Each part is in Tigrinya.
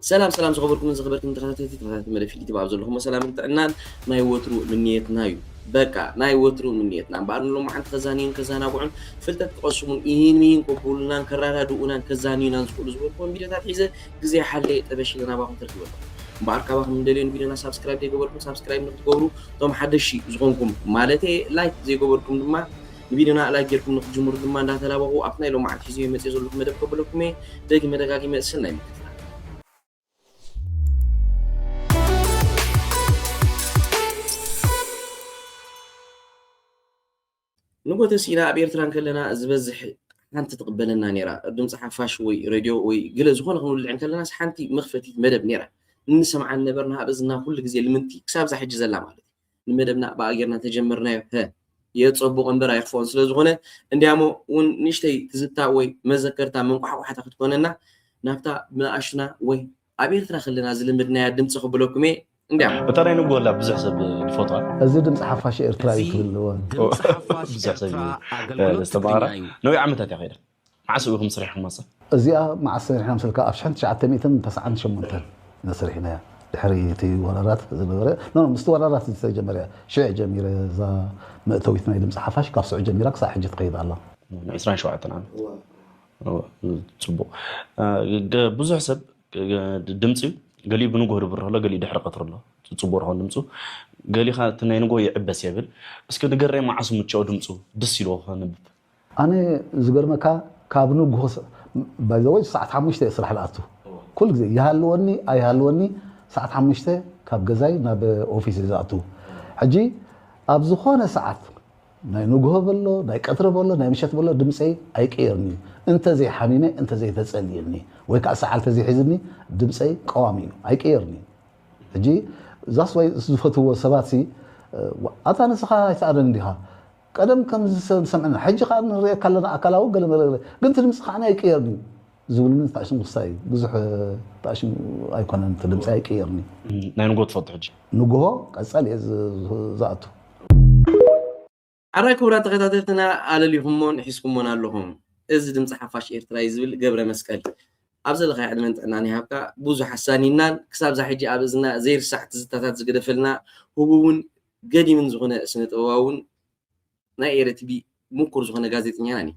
ሰላም ሰላም ዝኸበርኩምን ዝኸበርክን ተኸታተልቲ ተኸታተልቲ መደብ ፊልም ዩቲዩብ ኣብ ዘለኹሞ ሰላምን ጥዕናን ናይ ወትሩ ምንየትና እዩ። በቃ ናይ ወትሩ ምንየትና እምበኣር ንሎማዓንቲ ከዛንዩን ከዘናግዑን ፍልጠት ክቐስሙን ኢሂን ሚሂን ከብሉናን ከረዳድኡናን ከዛንዩናን ዝኽእሉ ዝበልኩዎም ቪድዮታት ሒዘ ግዜ ሓለየ ጠበሽ ኢለ ናባኹም ተርኪበ ኣለኹ። እምበኣር ካባኹም እንደልዮ ንቪድዮና ሳብስክራይብ ዘይገበርኩም ሳብስክራይብ ንክትገብሩ እቶም ሓደሽቲ ዝኾንኩም ማለተየ ላይክ ዘይገበርኩም ድማ ንቪድዮና ላይክ ጌርኩም ንክትጅምሩ ድማ እንዳተላበኹ ኣብቲ ናይ ሎማዓንቲ ሒዘዮ መፅየ ዘለኹ መደብ ከብለኩም እየ። ደጊመ ደጋጊመ ሰናይ ምክትታል። ንጎተሲና ኣብ ኤርትራ እንከለና ዝበዝሕ ሓንቲ ትቕበለና ነይራ። ድምፂ ሓፋሽ ወይ ሬድዮ ወይ ገለ ዝኾነ ክንውልዕ እንከለናስ ሓንቲ መኽፈቲት መደብ ነይራ። እንሰምዓ ነበርና ኣብ እዝና ኩሉ ግዜ ልምንቲ ክሳብ እዛ ሕጂ ዘላ ማለት እዩ። ንመደብና ብኣ ጌርና ተጀመርናዮ። ሀ የጸቡቕ እምበር ኣየኽፍኦን ስለ ዝኾነ እንዲያሞ እውን ንእሽተይ ትዝታ ወይ መዘከርታ መንቋሕቋሕታ ክትኮነና ናብታ ብንኣሽቱና ወይ ኣብ ኤርትራ ከለና ዝልምድናያ ድምፂ ክብለኩም እየ። እንዲያሞ እታ ናይ ንጎላ ብዙሕ ሰብ ዝፈትዋ እዚ ድምፂ ሓፋሽ ኤርትራ እዩ ትብል እዋን ድምፂ ሓፋሽ ብዙሕ ሰብ ኤርትራ እዩ ኣገልግሎት ዝተማሃራ ትግርኛ እዩ። ነዊሕ ዓመታት እያ ከይዳ። መዓስ ኢኹም ሰሪሕኩም ማሳ? እዚኣ መዓስ ሰሪሕና ምስልካ ኣብ ሽሕን ትሽዓተ ሚእትን ተስዓን ሸሞንተን ኢና ሰሪሕናያ። ድሕሪ እቲ ወራራት ዝነበረ ኖ ምስቲ ወራራት ዝተጀመረ እያ። ሽዕ ጀሚረ እዛ መእተዊት ናይ ድምፂ ሓፋሽ ካብ ስዑ ጀሚራ ክሳብ ሕጂ ትኸይድ ኣላ። ን27 ዓመት። እወ፣ ጽቡቕ። እ፣ ገ- ብዙሕ ሰብ ገ- ድምፂ ገሊኡ ብንጎ ድብር ኣሎ፣ ገሊኡ ድሕሪ ቀትሪ ኣሎ። ጽቡቕ ዝኾን ድምፁ ገሊኻ እቲ ናይ ንጎ ይዕበስ የብል። እስኪ ንገረይ መዓስ ምቸኦ ድምፁ ደስ ኢልዎ ከንብብ። ኣነ ዝገርመካ ካብ ንጉሆ ባይዘወይ ሰዓት ሓሙሽተ እየ ስራሕ ዝኣቱ። ኩሉ ግዜ ይሃልወኒ ኣይሃልወኒ ሰዓት ሓሙሽተ ካብ ገዛይ ናብ ኦፊስ እየ ዝኣቱ። ሕጂ ኣብ ዝኾነ ሰዓት ናይ ንጉሆ በሎ ናይ ቀትሪ በሎ ናይ ምሸት በሎ ድምፀይ ኣይቅየርኒ እዩ። እንተዘይሓሚመ እንተዘይተፀልየኒ ወይ ከዓ ሰዓል ተዘይሒዝኒ ድምፀይ ቀዋሚ እዩ ኣይቅየርኒ እዩ። ሕጂ that's why ዝፈትዎ ሰባት ሲ ኣታ ንስኻ ኣይትኣረን እንዲኻ ቀደም ከም ዝሰምዕና ሕጂ ከዓ ንሪእካ ኣለና ኣካላዊ ገለ መለ ግን እቲ ድምፂ ከዓ ኣይቅየርን እዩ ዝብሉኒ ተኣሽም ክሳይ ብዙሕ ተኣሽም ኣይኮነን እቲ ድምፂ ኣይቅየርን እዩ ናይ ንጎ ትፈቱ ሕጂ ንግሆ ቀፀል እየ ዝኣቱ ሓራይ ክቡራት ተኸታተልትና ኣለሊኹሞን ሒዝኩሞን ኣለኹም። እዚ ድምፂ ሓፋሽ ኤርትራ እዩ ዝብል ገብረ መስቀል ኣብ ዘለኻዮ ዕድመን ጥዕናን ይሃብካ። ብዙሕ ኣሳኒናን ክሳብ ዛ ሕጂ ኣብ እዝና ዘይርሳዕ ትዝታታት ዝገደፈልና ህቡብን ገዲምን ዝኾነ ስነ ጥበባውን ናይ ኤረ ቲቪ ምኩር ዝኾነ ጋዜጠኛና እዩ።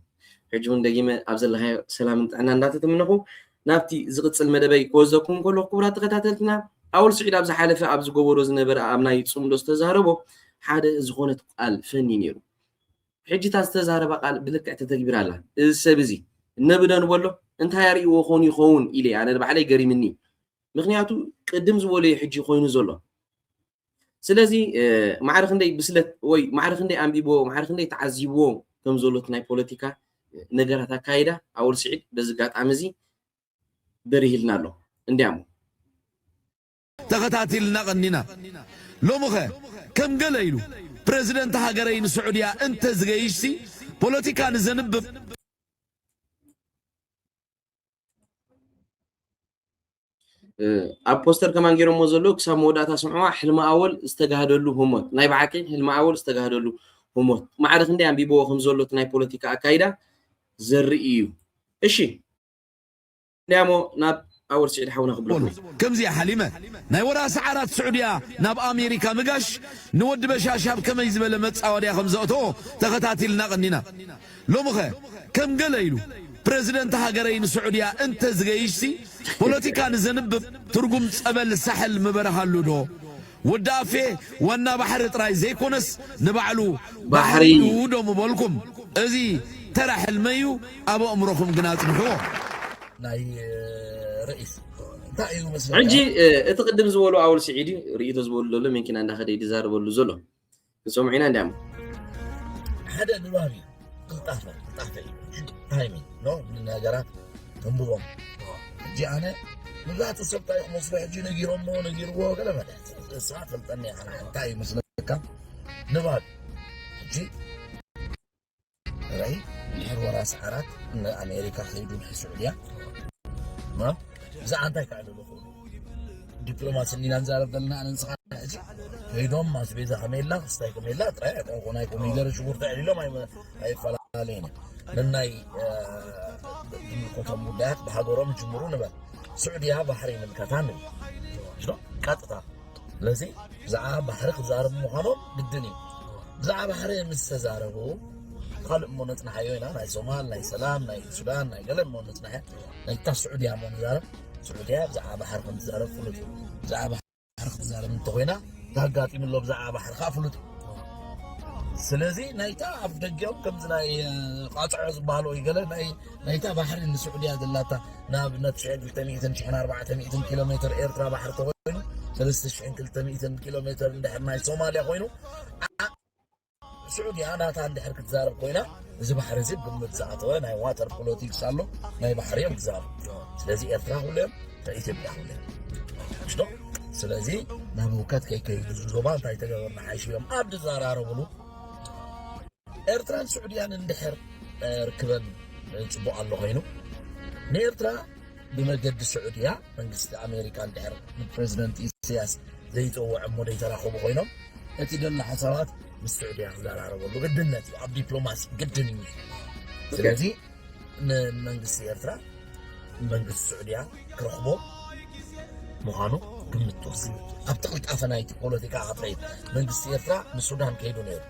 ሕጂ እውን ደጊመ ኣብ ዘለኻዮ ሰላምን ጥዕና እንዳተተመነኹ ናብቲ ዝቕፅል መደበይ ክወዘኩም ከሎ ክቡራት ተኸታተልትና ኣወል ስዒድ ኣብ ዝሓለፈ ኣብ ዝገበሮ ዝነበረ ኣብ ናይ ፅምዶ ዝተዛረቦ ሓደ ዝኾነት ቃል ፈኒ ነይሩ። ሕጂ እታ ዝተዛረባ ቃል ብልክዕ ተተግቢራ ኣላ። እዚ ሰብ እዚ ነብደን በሎ እንታይ ኣርእይዎ ኾን ይኸውን ኢለ ኣነ ንባዕለይ ገሪምኒ። ምክንያቱ ቅድም ዝበለዮ ሕጂ ኮይኑ ዘሎ ስለዚ ማዕረ ክንደይ ብስለት ወይ ማዕረ ክንደይ ኣንቢብዎ ማዕረ ክንደይ ተዓዚብዎ ከም ዘሎ እቲ ናይ ፖለቲካ ነገራት ኣካይዳ ኣወል ስዒድ በዚ ኣጋጣሚ እዚ በሪህልና ኣሎ እንዲያሞ ተኸታቲልና ቀኒና ሎምኸ ከም ገለ ኢሉ ፕረዚደንት ሃገረይ ንስዑድያ እንተዝገይሽሲ ፖለቲካ ንዘንብብ ኣብ ፖስተር ከማን ገይሮሞ ዘለዉ ክሳብ መወዳእታ ስምዕዋ ሕልሚ ኣወል ዝተጋህደሉ ህሞት ናይ ብሓቂ ሕልሚ ኣወል ዝተጋህደሉ ህሞት ማዕረ ክንደይ ኣንቢብዎ ከም ዘሎ እቲ ናይ ፖለቲካ ኣካይዳ ዘርኢ እዩ። እሺ እንዲያሞ ናብ ኣወል ስዒድ ሓውና ክብለኩም ከምዚኣ ሓሊመ ናይ ወራ ሰዓራት ስዑድያ ናብ ኣሜሪካ ምጋሽ ንወዲ በሻሻብ ከመይ ዝበለ መጻወድያ ከም ዘእተዎ ተኸታቲልና ቀኒና ሎምኸ ከም ገለ ኢሉ ፕረዚደንት ሃገረይ ንስዑድያ እንተ ዝገይሽሲ ፖለቲካ ንዘንብብ ትርጉም ጸበል ሳሕል ምበረሃሉ ዶ ወዲ ኣፌ ዋና ባሕሪ ጥራይ ዘይኮነስ ንባዕሉ ባሕሪ እዩ ዶ ምበልኩም እዚ ተራ ሕልመይ እዩ ኣብ ኣእምሮኹም ግና ኣጽንሕዎ ናይ ርእስ እንታይ እዩ መስለካ ሕጂ እቲ ቅድም ዝበሉ ኣወል ስዒድ እዩ ርእይቶ ዝበሉ ዘሎ መኪና እንዳኸደ እዩ ዝዛረበሉ ዘሎ ንሰምዑ ኢና እንዲያም ሓደ ንባብ እዩ ቅልጣፈ ቅልጣፈ እዩ ታይሚንግ ኖ ነገራት ተንብቦም ሕጂ ኣነ መብዛሕትኡ ሰብ እንታይ ክመስሎ ሕጂ ነጊሮሞ ነጊርዎ ገለ መለ እሳ ፈልጠኒ ኢኻ እንታይ እዩ መስለካ ንባብ ሕጂ ራይ ድሕሪ ወራስ ዓራት ንኣሜሪካ ከይዱ ንስዑድያ ብዛዕባ እንታይ ከዓ ኣለኹ ዲፕሎማሲ እንዲና ንዛረብ ዘለና ኣነ ንስኻ ሕጂ ከይዶም ኣስቤዛ ከመየላ ክስታይ ከመየላ ጥራይ ኣይኮንኩ ናይ ኮሚደረ ሽጉርቲ ዕሊሎም ኣይፈላለየን ነናይ ዝምልከቶም ጉዳያት ብሃገሮም ይጅምሩ ንበል ስዑድያ ባሕሪ ይምልከታ ንብል። ሽዶ? ቀጥታ። ስለዚ ብዛዕባ ባሕሪ ክዛረቡ ምዃኖም ግድን እዩ። ብዛዕባ ባሕሪ ምስ ተዛረቡ፣ ካልእ እሞ ነጽንሓዮ ኢና። ናይ ሶማል፣ ናይ ሰላም፣ ናይ ሱዳን፣ ናይ ገለ እሞ ነጽንሓዮ። ናይታ ስዑድያ እሞ ንዛረብ። ስዑድያ ብዛዕባ ባሕሪ ከም ትዛረብ ፍሉጥ እዩ። ብዛዕባ ባሕሪ ክትዛረብ እንተኾይና፣ ተጋጢሙ ኣሎ ብዛዕባ ባሕሪ ከዓ ፍሉጥ እዩ። ስለዚ ናይታ ኣብ ደጊኦም ከምዚ ናይ፣ እ፣ ቃጽዖ ዝበሃሎ እዩ። ገለ ናይ፣ ናይታ ባሕሪ ንስዑድያ ዘላታ፣ ንኣብነት ሽሕን ክልተ ሚእትን ሽሕን ኣርባዕተ ሚእትን ኪሎ ሜትር ኤርትራ ባሕሪ ተኾይኑ፣ ሰለስተ ሽሕን ክልተ ሚእትን ኪሎ ሜትር እንድሕር ናይ ሶማልያ ኮይኑ፣ ዓ-፣ ስዑድያ ናታ እንድሕር ክትዛረብ ኮይና፣ እዚ ባሕሪ እዚ ግምት ዝኣተወ ናይ ዋተር ፖለቲክስ ኣሎ፣ ናይ ባሕሪ እዮም ክዛረቡ። ስለዚ ኤርትራ ክብሉ እዮም፣ ኢትዮጵያ ክብሉ እዮም። ሽዶ? ስለዚ ናብ ህውከት ከይከይዱ፣ እዚ ዞባ እንታይ ተገበርና ሓይሽ እዮም ኣብ ዝዘራረብሉ፣ ኤርትራን ስዑድያን እንድሕር፣ እ፣ ርክበን፣ እ፣ ጽቡቕ ኣሎ ኮይኑ፣ ንኤርትራ ብመገዲ ስዑድያ መንግስቲ ኣሜሪካ እንድሕር ንፕረዚደንት ኢሳያስ ዘይጸውዖም እሞ ዘይተራኸቡ ኮይኖም፣ እቲ ደሎ ሓሳባት ምስ ስዑድያ ክዘራረበሉ ግድነት እዩ። ኣብ ዲፕሎማሲ ግድን እዩ። ስለዚ ንመንግስቲ ኤርትራ መንግስቲ ስዑድያ ክረኽቦ ምዃኑ ግምት ትወስድ። ኣብቲ ቅልጣፈ ናይቲ ፖለቲካ ኣትረይ መንግስቲ ኤርትራ ንሱዳን ከይዱ ነይሩ።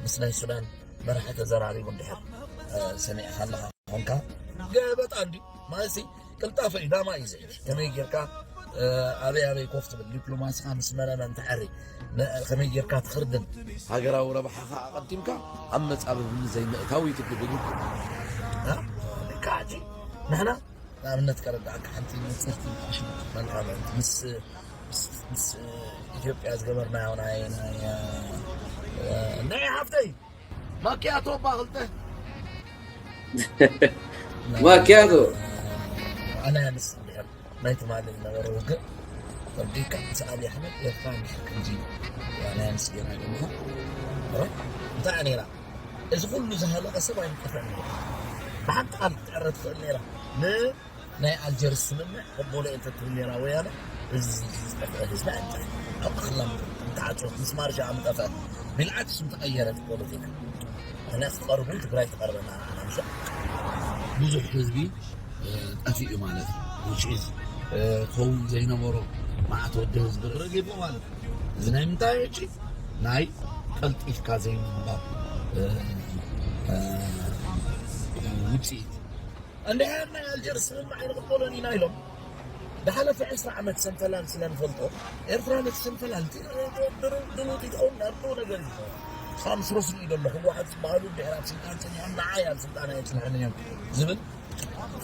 ምስ ናይ ሱዳን መራሒ ተዘራሪቡ እንድሕር፣ እ፣ ሰሚዕካ ኣለኻ ኮንካ፣ ገበጣ እንዲ ማለትሲ ቅልጣፈ እዩ፣ ዳማ እዩ ዘይ ከመይ ጌርካ፣ እ፣ ኣበይ ኣበይ ኮፍ ትብል ዲፕሎማሲኻ ምስ መረመ እንትሐሪ ነ-፣ ከመይ ጌርካ ትኽርድን ሃገራዊ ረብሓኻ ኣቐዲምካ ኣብ መጻብብ ዘይምእታው እዩ ትብል። እ? ልክዕ ሕጂ ንሕና ንኣብነት ከረዳእካ ሓንቲ ንጽርቲ ሽመልካ ማለት ምስ፣ ምስ፣ ምስ ኢትዮጵያ ዝገበርናዮ ናይ፣ ናይ፣ እ፣ ናይ ሓፍተይ ማኪያቶ እባ ክልተ ማኪያቶ ኣነ ምስ እንድሕር ናይ ትማሊ ዝነበረ ውግእ ወዲእካ ምስ ኣብዪ ኣሕመድ ኤርትራ እንድሕር ከምዚ ኣልያንስ ጌርና ኣለና። ረ? እንታይ እያ ነይራ? እዚ ኩሉ ዝሃለቐ ሰብ ኣይምጠፍአን ነይሩ። ብሓንቲ ቃል ክትዕረ ትኽእል ነይራ። ን ናይ ኣልጀርስ ስምምዕ ቅቡለ እንተ ትብል ነይራ ወያነ፣ እዚ ዝጠፍአ ህዝቢ ኣይምጠፍአን። ኣብ ኣኽላም እንተዓጽወት ምስ ማርሻ ምጠፍአት። ብልዓት ስም ተቐየረት ፖለቲካ። እና ክትቐርብ እውን ትግራይ ትቐርበና ኣናምሻ። ብዙሕ ህዝቢ፣ እ፣ ጠፊኡ ማለት እዩ። Which is፣ እ፣ ክኸውን ዘይነበሮ መዓት ወዲ ህዝቢ ረጊፉ ማለት እዩ። እዚ ናይ ምንታይ ሕጂ? ናይ ቀልጢፍካ ዘይምንባብ፣ እ፣ እ፣ ውፅኢት። እንድሕር ናይ ኣልጀርስ ስምምዕ ኣይንቕበሎን ኢና ኢሎም፣ ዝሓለፈ ዕስራ ዓመት ሰንፈላል ስለ ንፈልጦ፣ ኤርትራ ነቲ ሰንፈላል እቲ ድሩት ይኸውን ናብ ነገር እዩ። ንስኻ ምስ ረስኡ እዩ ዘሎ፣ ህወሓት ዝበሃሉ እንድሕር ኣብ ስልጣን ጸኒሖም፣ ንዓይ ኣብ ስልጣን ኣየጽንሑን እዮም ዝብል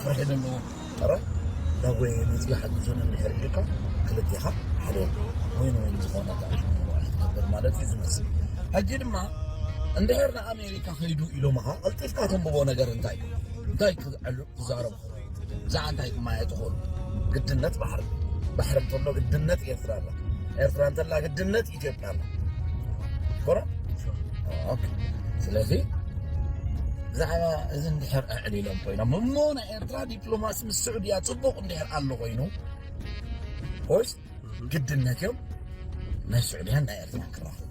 ፍርሒ ዘለዎ። ኧረ፣ ናብ ወያነ መጺኡ ሓግዙን እንድሕር ኢልካ፣ ክልቴኻ ሓደ ወይን ወይን ዝኾነ ኣካል ክትነብር ማለት እዩ ዝመስል። ሕጂ ድማ እንድሕር ንኣሜሪካ ከይዱ ኢሎምኻ፣ ቀልጢፍካ ተንብቦ ነገር እንታይ እዩ? እንታይ ክዕሉ-፣ ክዛረቡ? ብዛዕባ እንታይ ክመያየጡ ክኽእሉ? ግድነት ባሕሪ። ባሕሪ እንተሎ ግድነት ኤርትራ ኣላ። ኤርትራ እንተላ ግድነት ኢትዮጵያ ኣላ። ኮረ? ኦኬ። ስለዚ ብዛዕባ እዚ እንድሕር ኣዕሊሎም ኮይኖም እሞ ናይ ኤርትራ ዲፕሎማሲ ምስ ስዑድያ ጽቡቕ እንድሕር ኣሎ ኮይኑ፣ ወይስ ግድነት እዮም ናይ ስዑድያን ናይ ኤርትራን ክራኸቡ?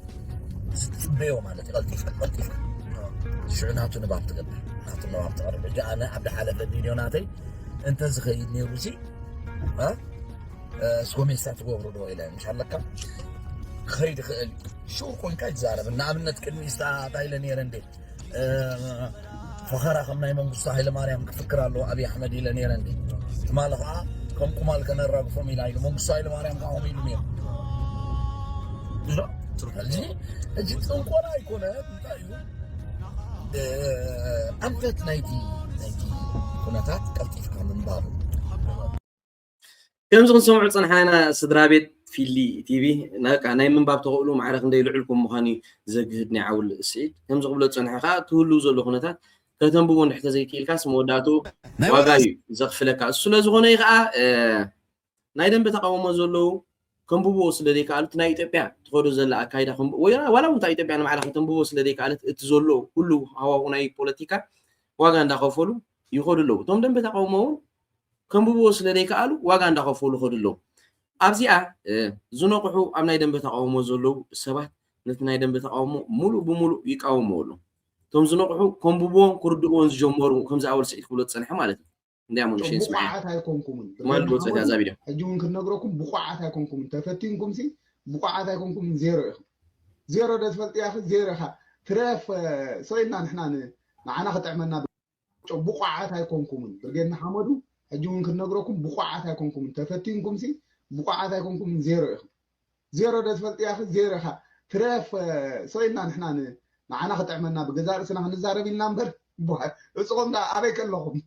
ዝጽበዮ ማለት እዩ፣ ቀልጢፍካ፣ ቀልጢፍካ። ሽዑ ናቱ ንባብ ትገብር፣ ናቱ ንባብ ትቐርብ። ሕጂ ኣነ ኣብ ዝሓለፈ ቪድዮ ናተይ እንተዝኸይድ ነይሩ ሲ፣ እ፣ እ፣ ስጎሜሳ ትገብሩ ዶ ኢለ፣ ምሽ ኣለካ? ክኸይድ ይኽእል እዩ። ሽዑ ኮንካ ይትዛረብ። ንኣብነት ቅድሚ ኢስታ እንታይ ኢለ ነይረ እንዴ? እ፣ ፈኸራ ከም ናይ መንግስቱ ሃይለማርያም ክፍክር ኣለዎ ኣብይ ኣሕመድ ኢለ ነይረ እንዴ? ትማሊ ኸዓ ከም ቁማል ከነራግፎም ኢና ኢሉ። መንግስቱ ሃይለማርያም ከዓ ከምኡ ኢሉ ነይሩ። እዞ፣ ሕጂ፣ ሕጂ ጥንቆላ ኣይኮነ፣ እንታይ እዩ? እ፣ ኣንፈት ናይቲ፣ ናይቲ ኩነታት ቀልጢፍካ ምንባሩ። ከምዚ ክንሰምዑ ዝጸናሕና ኢና፣ ስድራ ቤት ፊሊ ቲቪ። ናይ፣ ናይ ምንባብ ተኽእሎ ማዕረ ክንደይ ልዑል ከም ምዃኑ እዩ ዘግህድ ናይ ዓውል ስዒድ። ከምዚ ክብሎ ዝጸንሐ ከኣ፣ እቲ ህልው ዘሎ ኩነታት ከተንብቦ እንድሕር ተዘይክኢልካስ መወዳእትኡ ናይ ዋጋ ወራስ እዩ ዘኽፍለካ። እሱ ስለ ዝኾነ እዩ ከኣ፣ እ፣ ናይ ደንበ ተቃውሞ ዘለዉ ከንብብዎ ስለ ዘይከኣሉ፣ እቲ ናይ ኢትዮጵያ ትኸዶ ዘላ ኣካይዳ ከንብ-፣ ወይ ዋላ እውን እታ ኢትዮጵያ ንባዕላ ከተንብቦ ስለ ዘይከኣለት፣ እቲ ዘሎ ኩሉ ሃዋሁ ናይ ፖለቲካ ዋጋ እንዳኸፈሉ ይኸዱ ኣለዉ። እቶም ደንበ ተቃውሞ እውን ከንብብዎ ስለ ዘይከኣሉ ዋጋ እንዳኸፈሉ ይኸዱ ኣለዉ። ኣብዚኣ፣ እ፣ ዝነቕሑ ኣብ ናይ ደንበ ተቃውሞ ዘለዉ ሰባት ነቲ ናይ ደንበ ተቃውሞ ሙሉእ ብሙሉእ ይቃወምዎ ኣለዉ። እቶም ዝነቕሑ ከንብብዎን ክርድእዎን ዝጀመሩ፣ ከምዚ ኣወል ስዒድ ክብሎ ዝጸንሐ ማለት እዩ። እንዲያ ሙሉ ሸይን ስማያ ብቑዓት ኣይኮንኩምን። ማል ብሎት ጸጋ ዛቢዶ ሕጂ እውን ክነግረኩም ብቑዓት ኣይኮንኩምን። ተፈቲንኩም ሲ ብቑዓት ኣይኮንኩምን። ዜሮ ኢኹም። ዜሮ ዶ ትፈልጥያ? ዜሮ ኢኻ። ትረፍ ሰይና ንሕና ንዓና ክጥዕመና ብቑዓት ኣይኮንኩምን። ብርጌድ ንሓመዱ ሕጂ እውን ክነግረኩም ብቑዓት ኣይኮንኩምን። ተፈቲንኩም ሲ ብቑዓት ኣይኮንኩምን። ዜሮ ኢኹም። ዜሮ ዶ ትፈልጥያ? ዜሮ ኢኻ። ትረፍ ሰይና ንሕና ንዓና ክጥዕመና ብገዛ ርእስና ክንዛረብ ኢልና እምበር እፅኹም ኣበይ ከለኹም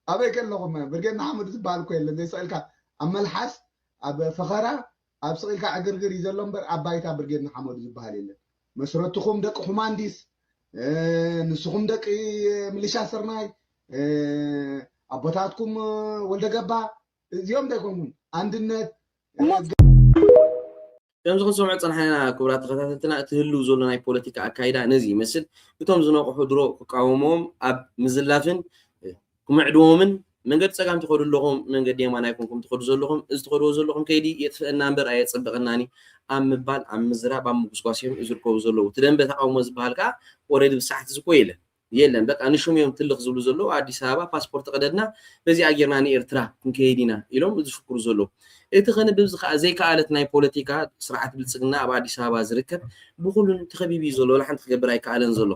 ኣበይ ከለኹም ብርጌድ ንሓመዱ ዝበሃል እኮ የለን። ዘይስእልካ ኣብ መልሓስ ኣብ ፈኸራ ኣብ ስቕ ኢልካ ዕግርግር እዩ ዘሎ እምበር ኣብ ባይታ ብርጌድ ንሓመዱ ዝበሃል የለን። መስረትኹም ደቂ ኩማንዲስ፣ ንስኹም ደቂ ምልሻ ስርናይ፣ ኣቦታትኩም ወልደገባ እዚኦም እንታይ ኮንኩም? ኣንድነት ከምዚ ክንሰምዖ ዝፀናሕና ክቡራት ተኸታተልትና እቲ ህልው ዘሎ ናይ ፖለቲካ ኣካይዳ ነዚ ይመስል። እቶም ዝነቕሑ ድሮ ክቃወምዎም ኣብ ምዝላፍን ክምዕድዎምን መንገዲ ፀጋም ትኸዱ ኣለኹም መንገዲ የማን ኣይኮንኩም ትኸዱ ዘለኹም እዚ ትኸድዎ ዘለኹም ከይዲ የጥፍአና እምበር ኣየፀብቐናን እዩ ኣብ ምባል ኣብ ምዝራብ ኣብ ምጉስጓስ እዮም ዝርከቡ ዘለዉ። እቲ ደንበ ተቃውሞ ዝበሃል ከዓ already ብሰዓት እዚ እኮ የለን የለን በቃ ንሹም እዮም ትልኽ ዝብሉ ዘለዉ። ኣዲስ ኣበባ ፓስፖርት ቅደድና በዚኣ ጌርና ንኤርትራ ክንከይድ ኢና ኢሎም ዝፍክሩ ዘለዉ። እቲ ከንብብ ዘይከኣለት ናይ ፖለቲካ ስርዓት ብልፅግና ኣብ ኣዲስ ኣበባ ዝርከብ ብኩሉን ተኸቢቡ እዩ ዘሎ። ወላ ሓንቲ ክገብር ኣይከኣለን ዘሎ።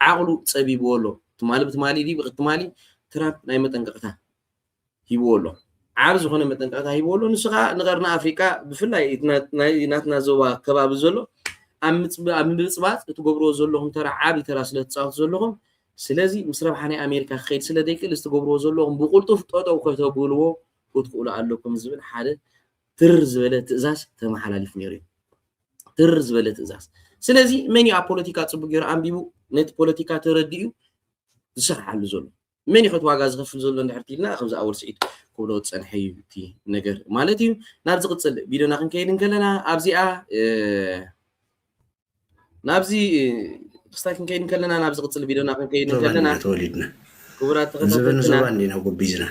ዓቕሉ ፀቢብዎ ኣሎ። ትማሊ ብትማሊ ድዩ ብትማሊ ትራምፕ ናይ መጠንቀቕታ ሂብዎ ኣሎ። ዓብ ዝኾነ መጠንቀቕታ ሂብዎ ኣሎ። ንሱ ከዓ ንቐርኒ ኣፍሪቃ ብፍላይ ናትና ዞባ ከባቢ ዘሎ ኣብ ምብፅባፅ እትገብርዎ ዘለኹም ተራ ዓብ ተራ ስለ ትፃወቱ ዘለኹም ስለዚ ምስ ረብሓ ናይ ኣሜሪካ ክኸይድ ስለ ዘይክእል እዚ ትገብርዎ ዘለኹም ብቁልጡፍ ጠጠው ከተብልዎ ክትክእሉ ኣለኩም ዝብል ሓደ ትርር ዝበለ ትእዛዝ ተመሓላሊፉ ነይሩ እዩ። ትርር ዝበለ ትእዛዝ። ስለዚ መን እዩ ኣብ ፖለቲካ ፅቡቅ ገይሩ ኣንቢቡ ነቲ ፖለቲካ ተረዲኡ ዝሰርሓሉ ዘሎ? መን እዩ ከቲ ዋጋ ዝኸፍል ዘሎ እንድሕር ኢልና ከምዚ ኣወል ስዒድ ክብሎ ዝፀንሐ እዩ እቲ ነገር ማለት እዩ። ናብ ዝቕፅል ቪድዮና ክንከይድ እንከለና ኣብዚኣ ናብዚ ክስታይ ክንከይድ እንከለና ናብ ዝቕፅል ቪድዮና ክንከይድ እንከለና ተወሊድና ክቡራት ኣብ ዘበነ ተኸታተልትና ዞባ እንዲና ጎቢዝና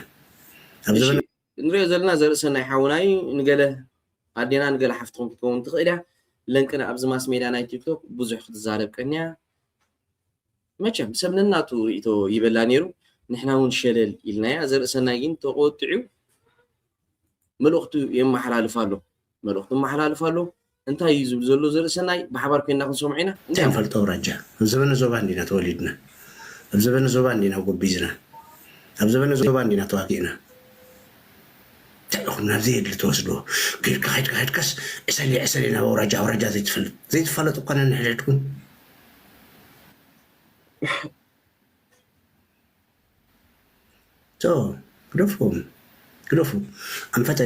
ኣብ ዘበነ ንሪኦ ዘለና ዘርእሰናይ ሓውና እዩ። ንገለ ኣዴና ንገለ ሓፍትኹም ክትከውን ትኽእል እያ። ለንቅና ኣብዚ ማስ ሜድያ ናይ ቲክቶክ ብዙሕ ክትዛረብ ቀንያ። መቸም ሰብ ነናቱ ርእቶ ይበላ ነይሩ። ንሕና እውን ሸለል ኢልናያ። ዘርእሰናይ ግን ተቆጢዑ መልእኽቱ የመሓላልፍ ኣሎ። መልእኽቱ የመሓላልፍ ኣሎ። እንታይ እዩ ዝብል ዘሎ ዘርእሰናይ ብሓባር ኮይና ክንሰምዖ ኢና። እንታይ እንታይ ንፈልጦ ኣውራጃ ኣብ ዘበነ ዞባ እንዲና ተወሊድና ኣብ ዘበነ ዞባ እንዲና ጎቢዝና ኣብ ዘበነ ዞባ እንዲና ተዋጊእና እንታይ ኢኹም ናብዚ የድሊ ተወስዶ ከድካ ከድካ ከድካስ ዕሰሊ ዕሰሊ ናብ ኣውራጃ ኣውራጃ ዘይትፈልጥ ዘይትፋለጡ እኳ ነንሕድሕድኩም ግደፉ ግደፉ ኣንፈት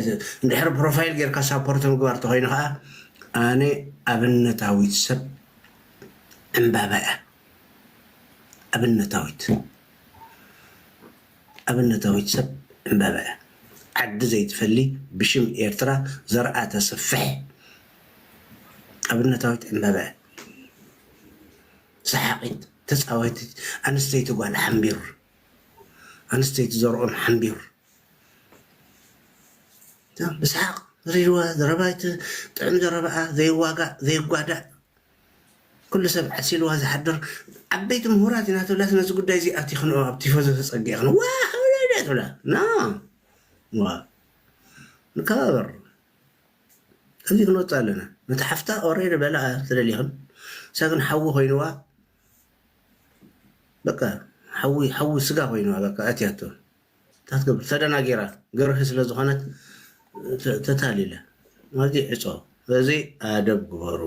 እንድሕር ፕሮፋይል ጌርካ ሳፖርት ምግባር ተኮይኑ ከዓ ኣነ ኣብነታዊት ሰብ ዕምባባ እያ ኣብነታዊት ኣብነታዊት ሰብ ዕምባባ እያ ዓዲ ዘይትፈሊ ብሽም ኤርትራ ዘርኣ ተስፍሕ ኣብነታዊት ዕምባባ እያ ሰሓቂት ተፃዋይት ኣንስተይቲ ጓል ሓምቢር ኣንስተይቲ ዘርኦም ሓምቢር ብስሓቅ ሪድዋ ዘረባይቲ ጥዕም ዘረባኣ ዘይዋጋእ ዘይጓዳእ ኩሉ ሰብ ዓሲልዋ ዝሓድር ዓበይቲ ምሁራት ኢና ትብላ ነዚ ጉዳይ እዚ ኣቲ ክንኦ ኣብ ቲፎዞ ተፀጊ ክን ዋ ትብላ ና ንከባበር ከምዚ ክንወፅእ ኣለና ነቲ ሓፍታ ኦሬዲ በላ ትደሊኽን እሳ ግን ሓዊ ኮይንዋ በቃ ሓዊ ሓዊ ስጋ ኮይንዋ በቃ ኣትያቶ እንታይ ትገብር ተደናጊራ ገርሂ ስለ ዝኾነት ተታሊለ ኣብዚ ዕፆ በዚ ኣደብ ግበሩ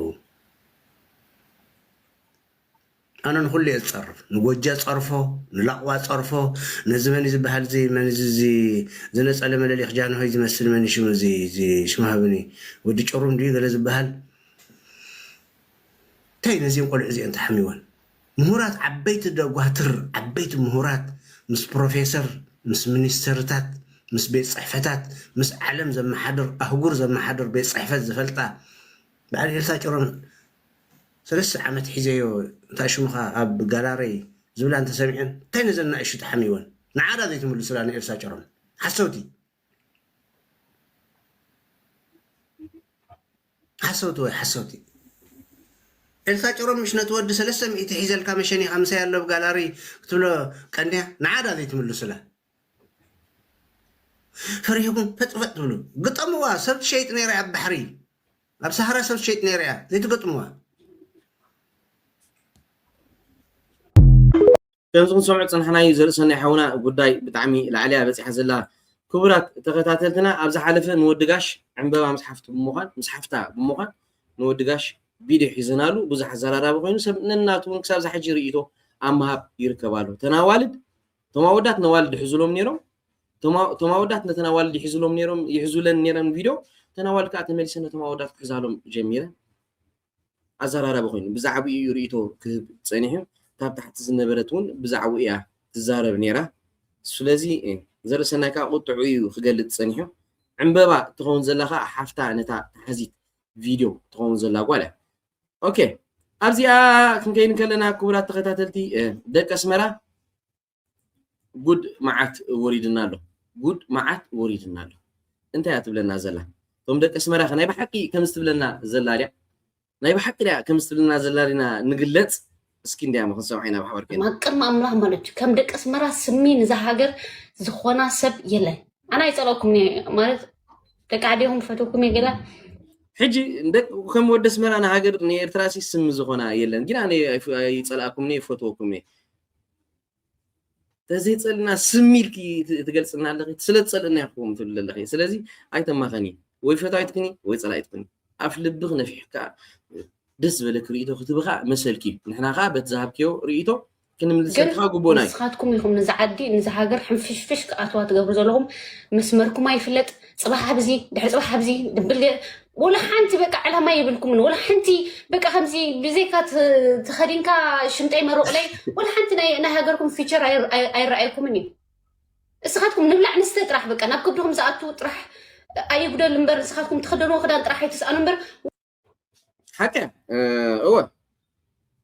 ኣነ ንኩሉ እየ ዝፀርፍ ንጎጃ ፀርፎ ንላቕዋ ፀርፎ ነዚ መን ዝበሃል ዚ መን እዚ ዝነፀለ መለሊኽ ጃንሆይ ዝመስል መን ሽሙ እዚ ሽማሃብኒ ወዲ ጭሩም ድዩ ገለ ዝበሃል እንታይ ነዚኦም ቆልዑ እዚኦም ተሓሚወን ምሁራት ዓበይቲ ደጓትር ዓበይቲ ምሁራት ምስ ፕሮፌሰር ምስ ሚኒስተርታት ምስ ቤት ፅሕፈታት ምስ ዓለም ዘመሓድር ኣህጉር ዘመሓድር ቤት ፅሕፈት ዝፈልጣ በዓል ኤልሳ ጭሮም ሰለስተ ዓመት ሒዘዮ እንታይ ሽሙኻ ኣብ ጋላረይ ዝብላ እንተሰሚዐን እንታይ ነዘን ናእሽቱ ተሓሚወን ንዓዳ ዘይትምልሱላ ንኤልሳ ጭሮም ሓሰውቲ ሓሰውቲ ወይ ሓሰውቲ ኤልሳ ጭሮም ምሽ ነቲ ወዲ ሰለስተ ሚእቲ ሒዘልካ መሸኒኻ ምሳይ ኣሎ ኣብ ጋላሪ ክትብሎ ቀንድያ ንዓዳ ዘይትምልሱላ ፈሪህኩም ፈጥፈጥ ትብሉ። ግጠምዋ። ሰብ ትሸይጥ ነይራ እያ ኣብ ባሕሪ፣ ኣብ ሳሃራ ሰብ ትሸይጥ ነይራ እያ፣ ዘይትገጥምዋ። ከምዚ ክንሰምዖ ዝጸናሕናዮ ዘርእሰናይ ሓውና ጉዳይ ብጣዕሚ ላዕሊ እያ በጺሓ ዘላ። ክቡራት ተኸታተልትና፣ ኣብ ዝሓለፈ ንወዲ ጋሽ ዕምበባ ምስ ሓፍቱ ብምዃን፣ ምስ ሓፍታ ብምዃን ንወዲ ጋሽ ቪድዮ ሒዘናሉ ብዙሕ ኣዘራራቢ ኮይኑ፣ ሰብ ነናቱ እውን ክሳብ ዝሓጂ ርእይቶ ኣብ ምሃብ ይርከብ ኣሎ። እተን ኣዋልድ፣ እቶም ኣወዳት ነዋልድ ይሕዙሎም ነይሮም፣ እቶም ኣው-፣ እቶም ኣወዳት ነተን ኣዋልድ ይሕዙሎም ነይሮም፣ ይሕዙለን ነይረን ቪድዮ፣ እተን ኣዋልድ ከዓ ተመሊሰን ነቶም ኣወዳት ክሕዛሎም ጀሚረን። ኣዘራራቢ ኮይኑ ብዛዕባኡ እዩ ርእይቶ ክህብ ጸኒሑ። ካብ ታሕቲ ዝነበረት እውን ብዛዕባኡ እያ ትዛረብ ነይራ። ስለዚ፣ እ፣ ዘርእሰናይ ከዓ ቁጥዑ እዩ ክገልጽ ጸኒሑ። ዕምበባ ትኸውን ዘላ ከዓ ሓፍታ ነታ ተሓዚት ቪድዮ ትኸውን ዘላ ጓል እያ። ኦኬ፣ ኣብዚኣ ክንከይድ ከለና ክቡራት ተኸታተልቲ፣ እ፣ ደቂ ኣስመራ ጉድ መዓት ወሪድና ኣሎ። ጉድ መዓት ወሪድና ኣሎ። እንታይ እያ ትብለና ዘላ? እቶም ደቂ ኣስመራ ከ ናይ ብሓቂ ከምዚ ትብለና ዘላ ድያ? ናይ ብሓቂ ድያ ከምዚ ትብለና ዘላ ዲና ንግለጽ? እስኪ እንዲያም ክንሰምዓ ኢና ብሓባር ኮይና። ኣብ ቅድሚ ኣምላኽ ማለት እዩ፣ ከም ደቂ ኣስመራ ስሚ ንዛ ሃገር ዝኾና ሰብ የለን። ኣነ ኣይጸልኦኩም እየ፣ ማለት ደቂ ዓዲ ኢኹም፣ ፈትወኩም እየ ገለ። ሕጂ እንደ-፣ ከም ወዲ ኣስመራ ንሃገር ንኤርትራ ሲ ስሚ ዝኾና የለን። ግን ኣነ ኣይፍ-፣ ኣይጸልኣኩም እየ፣ ይፈትወኩም እየ። ተዘይጸልና ስሚ ኢልኪ ት-፣ ትገልጽና ኣለኺ። ስለ ትጸልእና ኢኹም ትብል ኣለኺ። ስለዚ ኣይተማኸኒ። ወይ ፈታዊት ኩኒ ወይ ጸላኢት ኩኒ። ኣፍ ልብኺ ነፊሕካ ደስ ዝበለኪ ርእይቶ ክትህቢ ከዓ መሰልኪ እዩ። ንሕና ከዓ በቲ ዝሃብክዮ ርእይቶ ክንምልሰልካ ግን ግቡእና እዩ። ንስኻትኩም ኢኹም ነዛ ዓዲ፣ ነዛ ሃገር ሕንፍሽፍሽ ክኣትዋ ትገብሩ ዘለኹም። መስመርኩም ኣይፍለጥ። ጽባሕ ኣብዚ፣ ድሕሪ ጽባሕ ኣብዚ፣ ድብል ገ-፣ ወላ ሓንቲ በቃ ዕላማ የብልኩምን። ወላ ሓንቲ በቃ ከምዚ ብዘይካ ት-፣ ተኸዲንካ ሽምጠይ መሮቕለይ፣ ወላ ሓንቲ ናይ፣ ናይ ሃገርኩም ፊቸር ኣይ-፣ ኣይ-፣ ኣይረኣየኩምን እዩ። እስኻትኩም ንብላዕ ንስተ ጥራሕ በቃ ናብ ከብድኹም ዝኣቱ ጥራሕ ኣይጉደል እምበር፣ ንስኻትኩም ትኸደንዎ ክዳን ጥራሕ ኣይትስኣኑ እምበር። ሓቂ እያ። እ፣ እወ።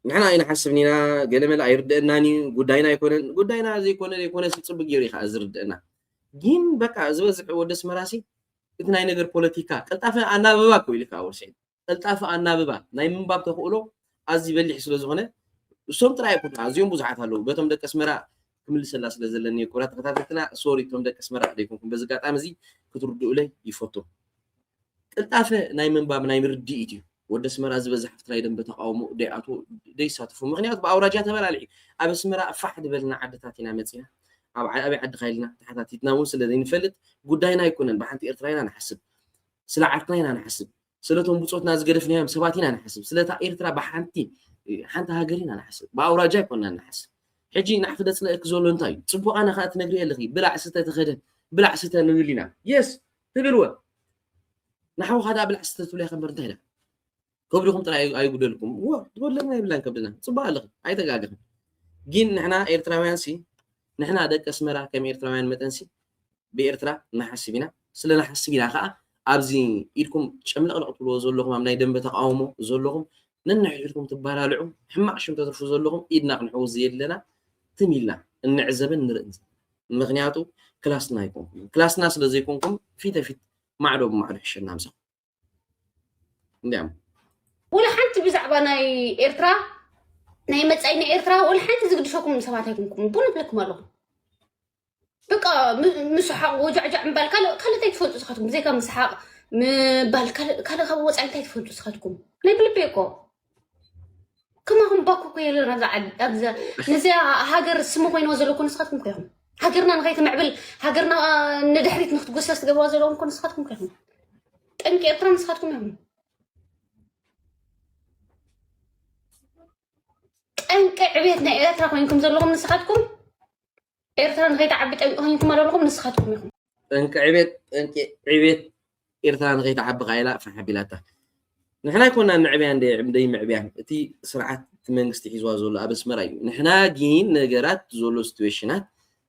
ንሕና ኣይንሓስብን ኢና፣ ገለመለ ኣይርድአናን እዩ፣ ጉዳይና ኣይኮነን። ጉዳይና ዘይኮነ ዘይኮነ ሲ ጽቡቅ ገይሩ እዩ ከዓ ዝርድአና። ግን በቃ ዝበዝሕ ወዲ ኣስመራ ሲ እቲ ናይ ነገር ፖለቲካ ቀልጣፈ ኣናብባ እኮ ኢልካ ወርሲ ቀልጣፈ ኣናብባ ናይ ምንባብ ተኽእሎ ኣዝዩ በሊሕ ስለ ዝኾነ እሶም ጥራይ ኣይኮኑን፣ ኣዝዮም ብዙሓት ኣለዉ። በቶም ደቂ ኣስመራ ክምልሰላ ስለ ዘለኒ ክቡራት ተኸታተልትና፣ ሶሪ እቶም ደቂ ኣስመራ ደይኮንኩም በዚ ኣጋጣሚ እዚ ክትርድኡለይ ይፈቱ። ቅልጣፈ ናይ ምንባብ ናይ ምርድኢት እዩ። ወዲ ኣስመራ ዝበዝሕ ኣብቲ ናይ ደንበ ተቃውሞ ደይኣትዎ ደይሳተፎ። ምኽንያቱ ብኣውራጃ ተበላልዒ። ኣብ ኣስመራ ፋሕ ዝበልና ዓድታት ኢና መጺና። ኣብ ዓ-፣ ኣበይ ዓድኻ ኢልና ተሓታቲትና እውን ስለ ዘይንፈልጥ ጉዳይና ኣይኮነን። ብሓንቲ ኤርትራ ኢና ንሓስብ። ስለ ዓድና ኢና ንሓስብ። ስለቶም ብጾትና ዝገደፍናዮም ሰባት ኢና ንሓስብ። ስለታ ኤርትራ ብሓንቲ፣ ሓንቲ ሃገር ኢና ንሓስብ። ብኣውራጃ ኣይኮንና ንሓስብ። ሕጂ ንዓኺ ደጽለአኪ ዘሎ እንታይ እዩ? ጽቡቕ ኣነ ከኣ ትነግሪ ኣለኺ። ብላዕ ስተ ተኸደ፣ ብላዕ ስተ ንብል ኢና። የስ፣ ትብልወ። ንሓውኻ ደኣ ብላዕ ስተ ትብልያ ከንበር እንታይ ደኣ? ከብድኹም ጥራይ ኣይ-፣ ኣይጉደልኩም። እወ፣ ትጎድለና የብላን ከብድና። ጽቡቕ ኣለኺ፣ ኣይተጋገኽን። ግን ንሕና ኤርትራውያን ሲ፣ ንሕና ደቂ ኣስመራ ከም ኤርትራውያን መጠን ሲ፣ ብኤርትራ ንሓስብ ኢና። ስለ ንሓስብ ኢና ከኣ ኣብዚ ኢድኩም ጨምለቕለቕ ትብልዎ ዘለኹም ኣብ ናይ ደንበ ተቃውሞ ዘለኹም ነንሕድሕድኩም ትባላልዑ ሕማቕ ሽም ተትርፉ ዘለኹም ኢድና ክንሕውዝ ዘየድለና ትም ኢልና እንዕዘብን ንርእን። ምኽንያቱ ክላስና ኣይኮንኩም። ክላስና ስለ ዘይኮንኩም ፊተ ፊት ማዕዶ ብማዕዶ ሕሸና ምሳኹም። እንዲያም። ወላ ሓንቲ ብዛዕባ ናይ ኤርትራ፣ ናይ መጻኢ ናይ ኤርትራ ወላ ሓንቲ ዝግድሸኩም ሰባት ኣይኮንኩም። ቡን እብለኩም ኣለኹ። በቃ ም-፣ ምስሓቕ ወጃዕጃዕ ምባል ካልእ፣ ካልእ እንታይ ትፈልጡ ንስኻትኩም? ብዘይካ ምስሓቕ ምባል ካልእ፣ ካልእ ካብ ወጻኢ እንታይ ትፈልጡ ንስኻትኩም? ናይ ብልቢ እኮ። ከማኹም ባኮ እኮ የለን ኣብዛ ዓዲ፣ ኣብዛ፣ ነዚኣ ሃገር ስሙ ኮይንዎ ዘለኩም ንስኻትኩም እኮ ኢኹም። ሃገርና ንኸይትምዕብል፣ ሃገርና ንድሕሪት ንክትጉሰስ ትገብርዋ ዘለኹም እኮ ንስኻትኩም እኮ ኢኹም። ጠንቂ ኤርትራ ንስኻትኩም ኢኹም። ጠንቂ ዕቤት ናይ ኤርትራ ኮይንኩም ዘለኹም ንስኻትኩም። ኤርትራ ንኸይትዓቢ ጠንቂ ኮይንኩማ ዘለኹም ንስኻትኩም ኢኹም። ጠንቂ ዕቤት፣ ጠንቂ ዕቤት ኤርትራ ንኸይትዓቢ ኸኣ ኢላ ፋሕ ኣቢላታ። ንሕና ኣይኮናን ንዕብያ እንደ-፣ ደይ ምዕብያን፣ እቲ ስርዓት፣ እቲ መንግስቲ ሒዝዋ ዘሎ ኣብ ኣስመራ እዩ። ንሕና ግን ነገራት ዘሎ ሲትዌሽናት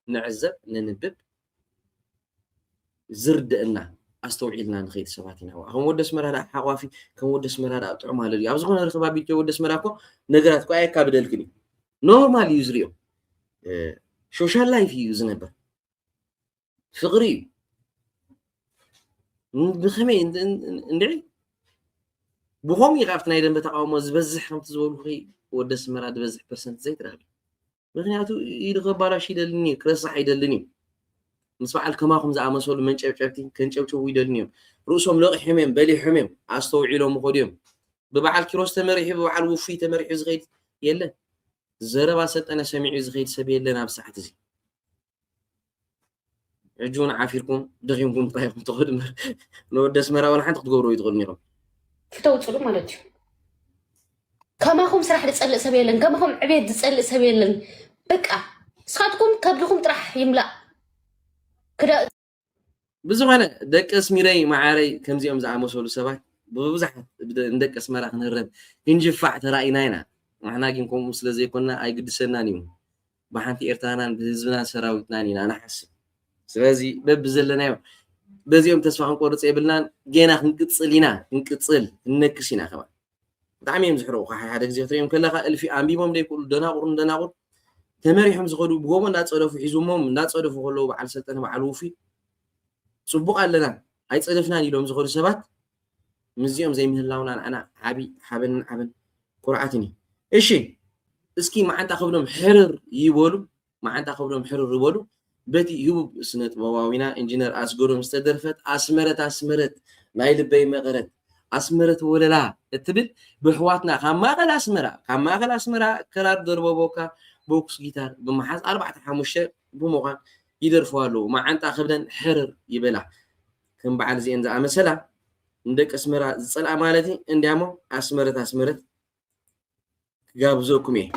ንዕዘብ፣ ነንብብ፣ ዝርድእና ኣስተውዒልና ንኸይድ ሰባት ኢና። ከም ወዲ ኣስመራ ደኣ ሓቋፊ፣ ከም ወዲ ኣስመራ ደኣ ጥዑም ኣሎ ድዩ? ኣብ ዝኾነ ርክብ ኣቢልኪ ወዲ ኣስመራ እኮ ነገራት እኮ ኣየካብደልክን እዩ። ኖርማል እዩ ዝሪኦ። እ፣ ሶሻል ላይፍ እዩ ዝነብር። ፍቕሪ እዩ። ን-፣ ብኸመይ እንድ-፣ እንድ-፣ እንድዒ? ብኸምኡ እዩ ካብቲ ናይ ደንበ ተቃውሞ ዝበዝሕ፣ ከምቲ ዝበልኩኺ ወዲ ኣስመራ ዝበዝሕ ፐርሰንት ዘይትረኽቢ። ምኽንያቱ ኢዱ ከባላሽ ይደልን እዩ፣ ክረሳሕ ይደልን እዩ። ምስ በዓል ከማኹም ዝኣመሰሉ መንጨብጨብቲ ከንጨብጭቡ ይደልዩ እዮም። ርእሶም ለቒሖም እዮም፣ በሊሖም እዮም፣ ኣስተውዒሎም ይኸዱ እዮም። ብበዓል ኪሮስ ተመሪሑ፣ ብበዓል ውፉይ ተመሪሑ ዝኸይድ የለን። ዘረባ ሰልጠነ ሰሚዑ ዝኸይድ ሰብ የለን ኣብ ሰዓት እዚ። ሕጂ እውን ዓፊርኩም ደኺምኩም ጥራይ ኢኹም ትኸዱ እምበር፣ ንወዲ ኣስመራ ዋላ ሓንቲ ክትገብሩ ኣይትኽእሉን ኢኹም። ክተውፅሉ ማለት እዩ። ከማኹም ስራሕ ዝፀልእ ሰብ የለን፣ ከማኹም ዕቤት ዝፀልእ ሰብ የለን። በቃ ንስኻትኩም ከብድኹም ጥራሕ ይምላእ። ክዳ- ብዝኾነ ደቂ ኣስሚረይ መዓረይ፣ ከምዚኦም ዝኣመሰሉ ሰባት ብብዙሓት ብደ- ንደቂ ኣስመራ ክንህረም ክንጅፋዕ ተራኢና ኢና። ንሕና ግን ከምኡ ስለ ዘይኮንና ኣይግድሰናን እዩ። ብሓንቲ ኤርትራናን ብህዝብናን ሰራዊትናን ኢና ንሓስብ። ስለዚ በብዘለናዮ በዚኦም ተስፋ ክንቆርፅ የብልናን። ጌና ክንቅፅል ኢና፣ ክንቅፅል ክንነክስ ኢና። ከማ ብጣዕሚ እዮም ዝሕርቑኻ። ሓደ ግዜ ክትሪኦም ከለኻ እልፊ ኣንቢቦም ዘይክእሉ ደናቑር ንደናቑር ተመሪሖም ዝኸዱ ብጎቦ እንዳፀደፉ ሒዙሞም እንዳፀደፉ ከለዉ በዓል ሰልጠነ በዓል ውፉይ ፅቡቕ ኣለና ኣይፀደፍናን ኢሎም ዝኸዱ ሰባት ምስዚኦም ዘይምህላውና ንዓና ዓቢ ሓበንን ዓብን ኩርዓትን እዩ። እሺ እስኪ መዓንጣ ከብዶም ሕርር ይበሉ፣ መዓንጣ ከብዶም ሕርር ይበሉ። በቲ ህቡብ ስነ ጥበባዊና ኢንጂነር ኣስገዶም ዝተደርፈት ኣስመረት ኣስመረት ናይ ልበይ መቐረት ኣስመረት ወለላ እትብል ብሕዋትና ካብ ማእኸል ኣስመራ ካብ ማእኸል ኣስመራ ክራር ደርበቦካ ቦክስ ጊታር ብምሓዝ ኣርባዕተ ሓሙሽተ ብምዃን ይደርፍዋ ኣለዉ። መዓንጣ ከብደን ሕርር ይበላ። ከም በዓል እዚአን ዝኣመሰላ ንደቂ ኣስመራ ዝጸልኣ ማለት እዩ። እንዲያሞ ኣስመረት ኣስመረት ክጋብዘኩም እየ።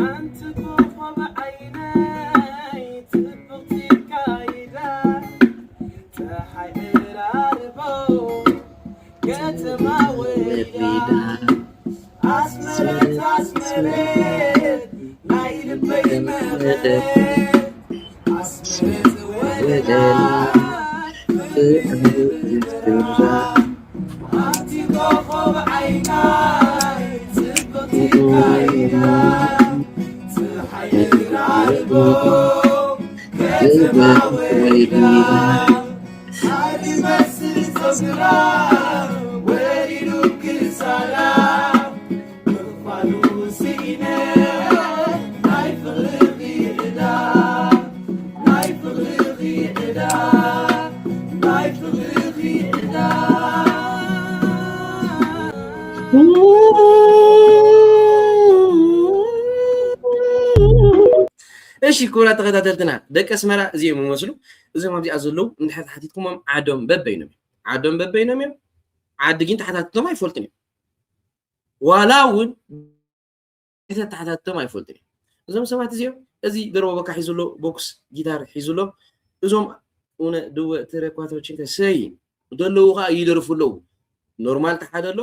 ኣንቲ ኮኾብ ዓይነይ ጽብቕቲ ካይዳ ጸሓይ ዕራርቦ ከተማ ወሪዳ ኣስመረት ኣስመረት ናይ ልበይ መቐረት ኣስመረት ወለላ ፍቕሪ ዝብራ ኣንቲ ኮኾብ ዓይናይ ጽብቕቲ ካይዳ ጸሓይ ዕራርቦ ከተማ ወሪዳ እሺ ክቡራት ተኸታተልትና ደቂ ኣስመራ እዚኦም ይመስሉ። እዞም ኣብዚኣ ዘለዉ እንድሕር ተሓቲትኩሞም ዓዶም በበይኖም እዮም። ዓዶም በበይኖም እዮም። ዓዲ ግን ተሓታትቶም ኣይፈልጡን እዮም። ዋላ እውን ተሓታትቶም ኣይፈልጡን እዮም። እዞም ሰባት እዚኦም እዚ ደርቦ በካ ሒዙ ኣሎ፣ ቦክስ ጊታር ሒዙ ኣሎ። እዞም እውነ ድወ ትረኳቶችን ከሰይ ዘለዉ ከዓ ይደርፉ ኣለዉ። ኖርማል ተሓደ ኣሎ፣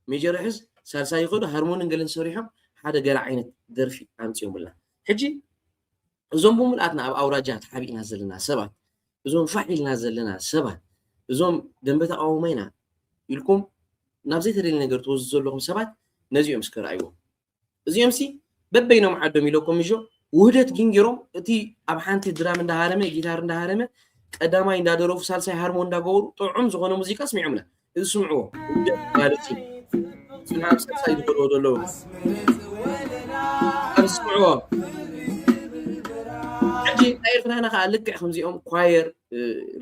ሜጀር ሕዝ ሳልሳይ ይኸዱ ሃርሞንን ገለን ሰሪሖም ሓደ ገለ ዓይነት ደርፊ ኣምፂኦምልና። ሕጂ እዞም ብምልኣትና ኣብ ኣውራጃ ተሓቢእና ዘለና ሰባት እዞም ፋሕ ኢልና ዘለና ሰባት እዞም ደንበ ተቃውሞ ኢና ኢልኩም ናብ ዘይተደልየ ነገር ትወስዱ ዘለኹም ሰባት ነዚኦም እስከ ረኣይዎም። እዚኦም ሲ በበይኖም ዓዶም ኢለኩም ምሾ ውህደት ግን ገይሮም እቲ ኣብ ሓንቲ ድራም እንዳሃረመ ጊታር እንዳሃረመ ቀዳማይ እንዳደረፉ ሳልሳይ ሃርሞን እንዳገበሩ ጥዑም ዝኾነ ሙዚቃ ስሚዖምና። እዚ ስምዕዎ ውህደት ማለት እዩ። ስምዓ ኣብ ሳልሳይ ዝኸድዎ ዘለዉ ኣብ ስምዕዎ ሕጂ ናይ ኤርትራና ከዓ ልክዕ ከምዚኦም ኳየር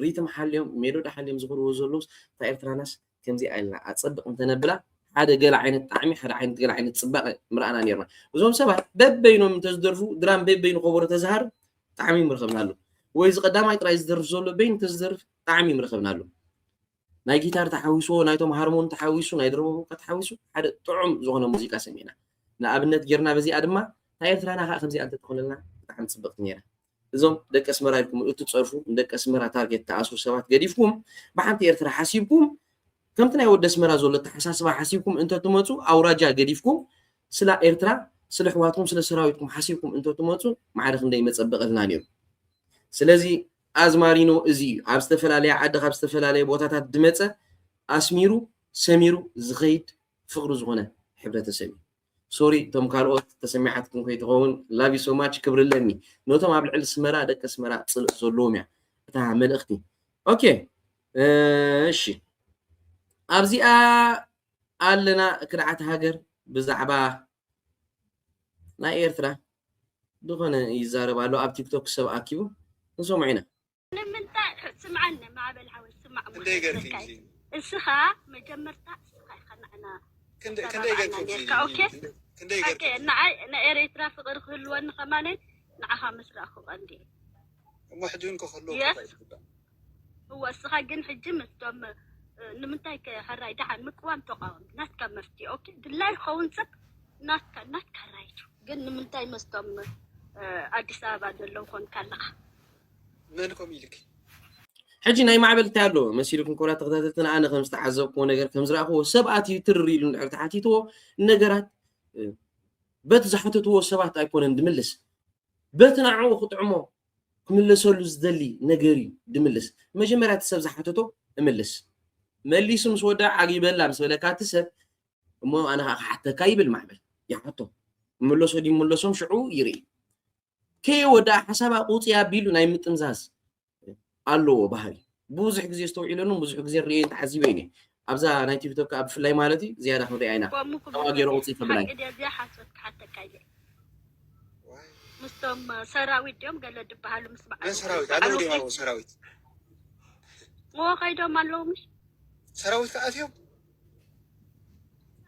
ሪትም ሓልዮም ሜሎዲ ሓልዮም ዝኽርዎ ዘለውስ እታ ኤርትራናስ ከምዚ ኣይልና ኣፀብቕ እንተነብላ ሓደ ገለ ዓይነት ጣዕሚ ሓደ ዓይነት ገለ ዓይነት ፅባቐ ምርኣና ነርና። እዞም ሰባት በበይኖም እንተዝደርፉ ድራም በበይኑ ከበሮ ተዝሃርም ጣዕሚ ምረኸብናሉ። ወይ እዚ ቀዳማይ ጥራይ ዝደርፍ ዘሎ በይኑ እንተዝደርፍ ጣዕሚ ምረኸብናሉ። ናይ ጊታር ተሓዊስዎ ናይቶም ሃርሞን ተሓዊሱ ናይ ድረበቦካ ተሓዊሱ ሓደ ጥዑም ዝኾነ ሙዚቃ ሰሚዕና ንኣብነት ጌርና በዚኣ ድማ ናይ ኤርትራና ከዓ ከምዚኣ እንተትኾነልና ብጣዕሚ ፅብቕቲ ነይራ። እዞም ደቂ ኣስመራ ኢልኩም እትፀርፉ ንደቂ ኣስመራ ታርጌት ተኣስሩ ሰባት ገዲፍኩም ብሓንቲ ኤርትራ ሓሲብኩም ከምቲ ናይ ወዲ ኣስመራ ዘሎ ኣተሓሳስባ ሓሲብኩም እንተትመፁ ኣውራጃ ገዲፍኩም ስላ ኤርትራ ስለ ኣሕዋትኩም ስለ ሰራዊትኩም ሓሲብኩም እንተትመፁ ማዕረ ክንደይ መፀበቐልና ነይሩ። ስለዚ ኣዝማሪኖ እዚ እዩ ኣብ ዝተፈላለየ ዓዲ ካብ ዝተፈላለየ ቦታታት ዝመፀ ኣስሚሩ ሰሚሩ ዝኸይድ ፍቕሪ ዝኾነ ሕብረተሰብ እዩ። ሶሪ እቶም ካልኦት ተሰሚዓትኩም ከይትኸውን love you so much ክብሪ ኣለኒ ነቶም ኣብ ልዕሊ ኣስመራ ደቂ ኣስመራ ፅልእ ዘለዎም እያ እታ መልእኽቲ። ኦኬ እሺ ኣብዚኣ ኣለና ክድዓት ሃገር ብዛዕባ ናይ ኤርትራ ዝኾነ ይዛረብ ኣሎ ኣብ ቲክቶክ ሰብ ኣኪቡ ንሰምዖ ኢና። ንምንታይ? ስምዓኒ ማዕበል ሓወይ፣ ስማዕ እሞ ክንደይ ገርኪ ዘካ እዩ እዩ። እስኻ መጀመርታ እስኻ ኢኻ ንዓና ክንደይ ክንደይ ገርኪ ተባብዓና ኣብዚ ኔርካ። ኦኬ? ክንደይ ሓቂ ገርኪ ንዓይ ንኤርትራ ፍቕሪ ክህልወኒ ከማነይ ንዓኻ ምስራእኹ ቀንዲ እዩ። እሞ ሕጂ እውን ክህሉ የስ። እወ፣ እስኻ ግን ሕጂ ምስቶም እ፣ ንምንታይ ከ ሕራይ ደሓን ምቅዋም ተቃወም ናትካ መፍትሒ። ኦኬ፣ ድላይ ኸውን ሰብ ናትካ ናትካ ራይቱ። ግን ንምንታይ መስቶም እ፣ ኣዲስ ኣበባ ዘለዉ ኮንካ ኣለኻ? መን ከምኡ ኢልኪ? ሕጂ ናይ ማዕበል እንታይ ኣሎ መሲልኩም ኮላ ተኸታተልትና፣ ኣነ ከም ዝተዓዘብክዎ ነገር ከም ዝረኣኽዎ ሰብ ኣትዩ ትርር ኢሉ እንድሕር ተሓቲትዎ ነገራት እ፣ በቲ ዝሓተትዎ ሰባት ኣይኮነን ድምልስ፣ በቲ ንዕኡ ክጥዕሞ ክምለሰሉ ዝደሊ ነገር እዩ ድምልስ። መጀመርያ እቲ ሰብ ዝሓተቶ እምልስ። መሊሱ ምስ ወዳ ዓጊበላ ምስ በለካ እቲ ሰብ እሞ ኣነ ከዓ ክሓተካ ይብል ማዕበል ይሓቶ። እምለሶ ድዩ እምለሶም ሽዑ ይርኢ። ከየወዳ ሓሳብ ኣቁፅይ ኣቢሉ ናይ ምጥምዛዝ ኣለዎ ባህሪ። ብዙሕ ግዜ ዝተውዒለሉን ብዙሕ ግዜ ርእየን ተዓዚበ እየ። ኣብዛ ናይ ቲክቶክ ከዓ ብፍላይ ማለት እዩ ዝያዳ ክንሪኣ ኢና። ከምኡ ተዋጊሮ ውፅኢት ተብላይ። ሓቂ ድያ እዚኣ ሓሶት ክሓተካ ኢለ። ምስቶም ሰራዊት ድዮም ገለ ድበሃሉ ምስ በዓሉ መን ሰራዊት በዓሉ ኣለዉ ድዮም ኣለዉ ሰራዊት እዎ ከይዶም ኣለዉ ምሽ ሰራዊት ከኣትዮም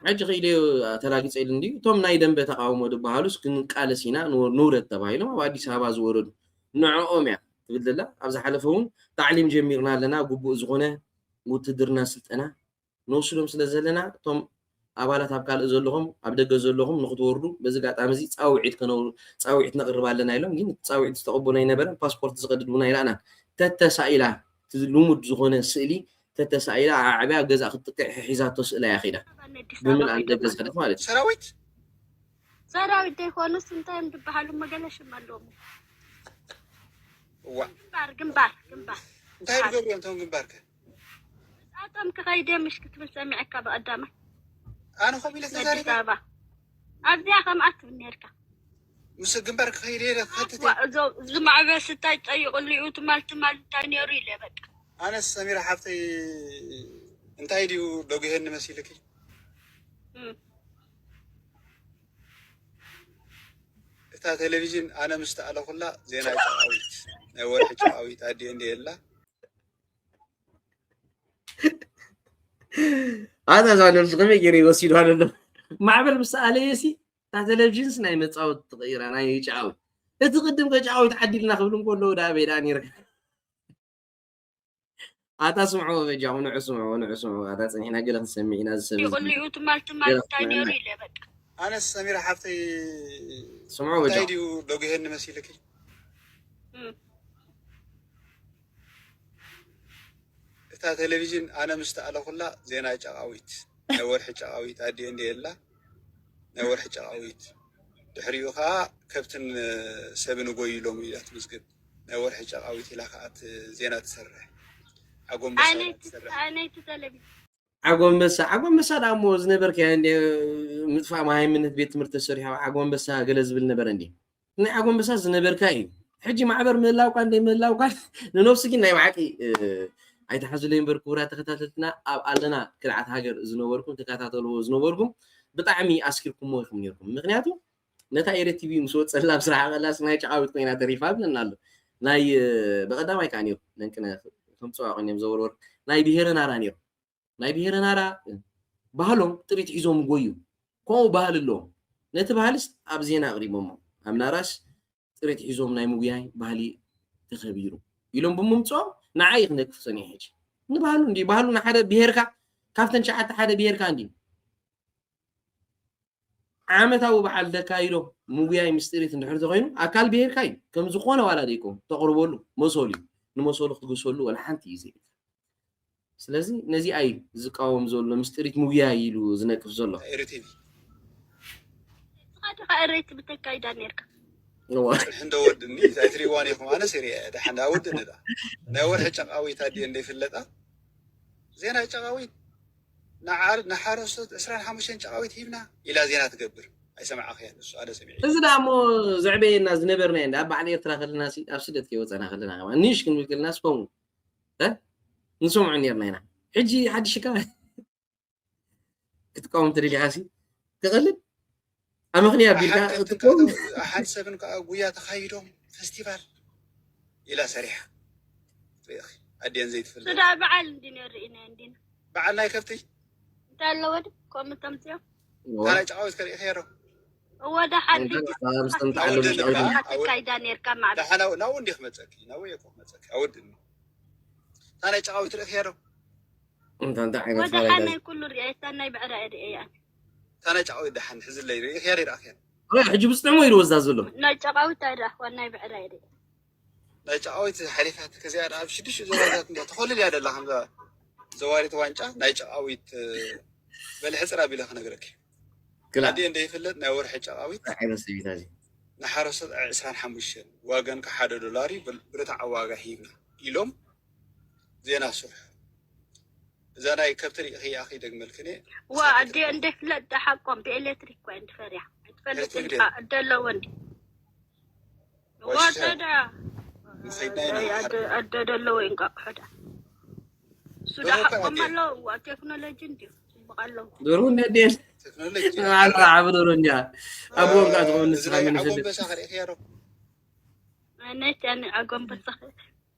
ሕጂ ክኢለ ተላጊፀ ኢሉ እንድዩ። እቶም ናይ ደንበ ተቃውሞ ዝበሃሉስ ክንቃለስ ኢና ንወ- ንውረድ ተባሂሎም ኣብ ኣዲስ ኣበባ ዝወረዱ ንዕኦም እያ ትብል ዘላ። ኣብ ዝሓለፈ እውን ታዕሊም ጀሚርና ኣለና፣ ግቡእ ዝኾነ ውትድርና ስልጠና ንወስዶም ስለ ዘለና እቶም ኣባላት ኣብ ካልእ ዘለኹም ኣብ ደገ ዘለኹም ንክትወርዱ በዚ ጋጣሚ እዚ ፃውዒት ከነው ፃውዒት ነቕርብ ኣለና ኢሎም። ግን ፃውዒት ዝተቐበሎ ኣይነበረን። ፓስፖርት ዝቐድድ እውን ኣይረኣናን። ተተሳኢላ እቲ ልሙድ ዝኾነ ስእሊ ተተሳኢላ ኣዕብያ ገዛ ክትጥቅዕ ሒዛቶ ስእላ እያ ከይዳ ብምልኣን ደገ ዝሕደት ማለት እዩ። ሰራዊት ሰራዊት ዘይኮኑስ እንታይ እዮም ዝበሃሉ? መገለ ሽም ኣለዎም። እዋ ግንባር ግንባር ግንባር እንታይ ዝገብሩ እዮም እቶም ግንባርከ? ንሳቶም ክኸይድ እዮም ምሽ ክትብል ሰሚዐካ ብቐዳማይ ኣነ ከምኡ ኢለ ኣዲስ ተዛሪበ ኣበባ ኣብዚኣ ከምኣ ትብል ነርካ። ምስ ግንባር ክኸይድ እየ ኢለ ክሓትት ዋ፣ እዞ ዝማዕበስ እንታይ ትጠይቕሉ እዩ? ትማል ትማል እንታይ ነይሩ ኢለ በቃ። ኣነስ ሰሚራ ሓፍተይ እንታይ ድዩ ደጉሄኒ መሲልኪ? እም። እታ ቴሌቪዥን ኣነ ምስ ተኣለኹላ ዜና ጨቃዊት ናይ ወርሒ ጨቃዊት ኣዲኤ እንዲ የላ ኣታ እዛ ነብሲ ከመይ ገይረ ይወሲድዋ ዘሎ? ማዕበል ምስ ኣለየሲ እታ ቴሌቪዥንስ ናይ መጻወቲ ትቕይራ ናይ ጫዊ። እቲ ቅድም ከጫዊት ዓዲልና ክብል እንከለዉ ደኣ ኣበይ ደኣ ነይርካ? ኣታ ስምዕዎ በጃኹም ንዑ ስምዕዎ ንዑ ስምዕዎ ኣታ ጸኒሕና ገለ ክንሰምዕ ኢና ዝሰብ ይቕልኡ ትማል ትማል እንታይ ነይሩ ኢለ በቃ። ኣነስ ሰሚራ ሓፍተይ ስምዕዎ እንታይ በጃኹም። ድዩ ደጉሄኒ መሲልኪ? እም። እታ ቴሌቪዥን ኣነ ምስ ተኣለኹላ ዜና ጨቃዊት ናይ ወርሒ ጨቃዊት ኣዲኤ እንዲ የላ ናይ ወርሒ ጨቃዊት ድሕሪኡ ከዓ ከብትን ሰብን ጎይሎም ኢላ ትምዝግብ ናይ ወርሒ ጨቃዊት ኢላ ከዓ እቲ ዜና ትሰርሕ ኣጎንበሳ ኢላ ኣነይቲ ትሰርሕ ኣነይቲ ቴሌቪዥን ዓጎንበሳ ዓጎንበሳ ደኣ እሞ ዝነበርካዮ እንደ ምጥፋእ መሃይምነት ቤት ትምህርቲ ተሰሪሑ ኣብ ዓጎንበሳ ገለ ዝብል ነበረ እንዲ ናይ ዓጎንበሳ ዝነበርካ እዩ። ሕጂ ማዕበር ምህላውካ እንደ ምህላውካ ንነብሲ ግን ናይ ብሓቂ እ፣ ኣይትሓዙለይ እምበር ክቡራት ተኸታተልትና ኣብ ኣለና ክልዓት ሃገር ዝነበርኩም ተከታተልዎ ዝነበርኩም ብጣዕሚ ኣስኪርኩሞ ኢኹም ነርኩም። ምክንያቱ ነታ ኤረ ቲቪ ምስ ወፀላ ምስ ረሓቐላ ናይ ጨቃዊት ኮይና ተሪፋ ብለና ኣሎ። ናይ እ፣ ብቐዳማይ ከዓ ነይሩ ነንቅነ ከም ፅዋ ቆኒም ዘወርወር ናይ ብሄረ ናራ ነይሩ። ናይ ብሄረ ናራ ባህሎም ጥሪት ሒዞም ጎዩ ከምኡ ባህል ኣለዎም። ነቲ ባህልስ ኣብ ዜና ኣቕሪቦሞ ኣብ ናራስ ጥሪት ሒዞም ናይ ምጉያይ ባህሊ ተኸቢሩ ኢሎም ብምምፅኦም ንዓይ ክነቅፍ ሰኒሐ ሕጂ ንባህሉ እንዲ ባህሉ ንሓደ ብሄርካ ካብተን ሸዓተ ሓደ ብሄርካ እንዲ ዓመታዊ በዓል ደካይዶ ምጉያይ ምስ ጥሪት እንድሕር ተኮይኑ ኣካል ብሄርካ እዩ ከም ዝኾነ ዋላ ደይኮም ተቕርበሉ መሰሉ እዩ ንመሰሉ ክትግሰሉ ወላ ሓንቲ እዩ ዘይብል ስለዚ ነዚኣ እዩ ዝቃወም ዘሎ ምስ ጥሪት ምጉያይ ኢሉ ዝነቅፍ ዘሎ ኤሪ ቲቪ ንስኻ ዲኻ ኤረይቲ ብተካይዳ ነርካ። እዋ ሕንደ ወድኒ ኣይትሪእዋን ኢኹም ኣነ ሲሪያ እየ ደሓን ኣወድኒ ዳ ናይ ወርሒ ጨቃዊት ኣዲኤ እንደይፍለጣ ዜና ጨቃዊት ንዓር- ንሓረስቶት ዕስራን ሓሙሽተን ጨቃዊት ሂብና ኢላ ዜና ትገብር ኣይሰማዕኽያን እሱ ኣነ ሰሚዐ እዚ ደኣ እሞ ዘዕበየና ዝነበርና እንዳ ኣብ በዓል ኤርትራ ከለና ሲ ኣብ ስደት ከይወፀና ከለና ከማ ንሽ ክንብል ከለና ስኮሙ ንሰምዑ ነርና ኢና ሕጂ ሓድሽካ ክትቃወም ተደሊኻ ሲ ክቐልል ኣመኽንያ ኣቢልካ ኣሓንትን ትኮን ከኣ ኣሓን ሰብን ከኣ ጉያ ተኻይዶም ፈስቲቫል ኢላ ሰሪሓ። ርኢኺ፣ ኣዴን ዘይትፈልጥ። ስዳ በዓል እንዲ ነርኢ ናይ እንዲና። በዓል ናይ ከብቲ? እንታይ ኣለዎ ድ-፣ ከምኡ ተምፅኦ? እዋ። ካልኣይ ጨቓዊት ከርእኺ ዶ? እዎ፣ ደሓን ሕጂ ኣብ ዝተምትዓሉ ኣውድን ጨቓዊት። ደኣ፣ ኣውድ-፣ ተካይዳ ነርካ ማለት። ደሓን ናብኡ እንዲ ክመፀኪ፣ ናብኡ እየ ክመፀኪ። ኣውድን። እታ ናይ ጨቓዊት ርእኺያ ዶ? እንታይ፣ እንታይ ዓይነት ወደ ካልኣይ ሓናይ ዳዝ-? ኩሉ ርእያ፣ እታ ናይ ብዕራ እየ ርእያ። እታ ናይ ጨቓዊት ደሓን ሕዝለይ ርእኺያ ዶ ይረኣኽያ? ኣይ፣ ሕጂ ብዝጥዕሞ እዩ ዝወዛ ዘሎ። ናይ ጨቓዊት ኣይረኣኽዋን፣ ናይ ብዕራ እየ ርእያ። ናይ ጨቓዊት ሓሊፋት ከዚኣ ኣብ ሽዱሽተ ዞባታት እንዶ ተኾልል እያ ደላ፣ ከምዛ ዘዋሪት ዋንጫ ናይ ጨቓዊት፣ እ፣ በልሒ ጽራ ቢለ ክነግረኪ። ግላ። ኣዲኤ እንደ ይፍለጥ ናይ ወርሒ ጨቓዊት እንታይ ዓይነት ሰበይታ እዚ? ንሓረስቶት ዕስራን ሓሙሽተን፣ ዋገን ከሓደ ዶላር እዩ፣ በል-፣ ብርታዕ ዋጋ ሂብና ኢሎም ዜና ስርሑ። እዛ ናይ ከብቲ ርኢኺ እያ፣ ከይደግመልክን እየ። ዋ፣ ኣዲኤ እንደ ይፍለጥ ደሓቆም ብኤሌክትሪክ እኳ እንድፈርያ። ኣይትፈልጥን ኤሌክትሪክ ኢኻ፣ ድየ? ደለዎ እንዲ። ወሽተ። ወደዳ። ንኸይድ ናይ ናይ ናይ ኣደ-፣ ኣደ ደለዎ እንቋቑሖ ዳ። እሱ ደለዎ ደሓቆም እኳ ኣለዎ፣ ዋ፣ ቴክኖሎጂ እንድዩ፣ ጽቡቕ ኣለዎ። ዶሮ እንደ ኣዴን። ቴክኖሎጂ። ኣነ ዓቢ ዶሮ እንድያ። ኣብዎም ከኣ ትኸውን እዚ ንስኻ ናይ ምን ዓጎንበሳ ፍልጥ? ከርእኺያ ዶ? ኣነ እቲ ኣነ ዓጎንበሳ ከ-፣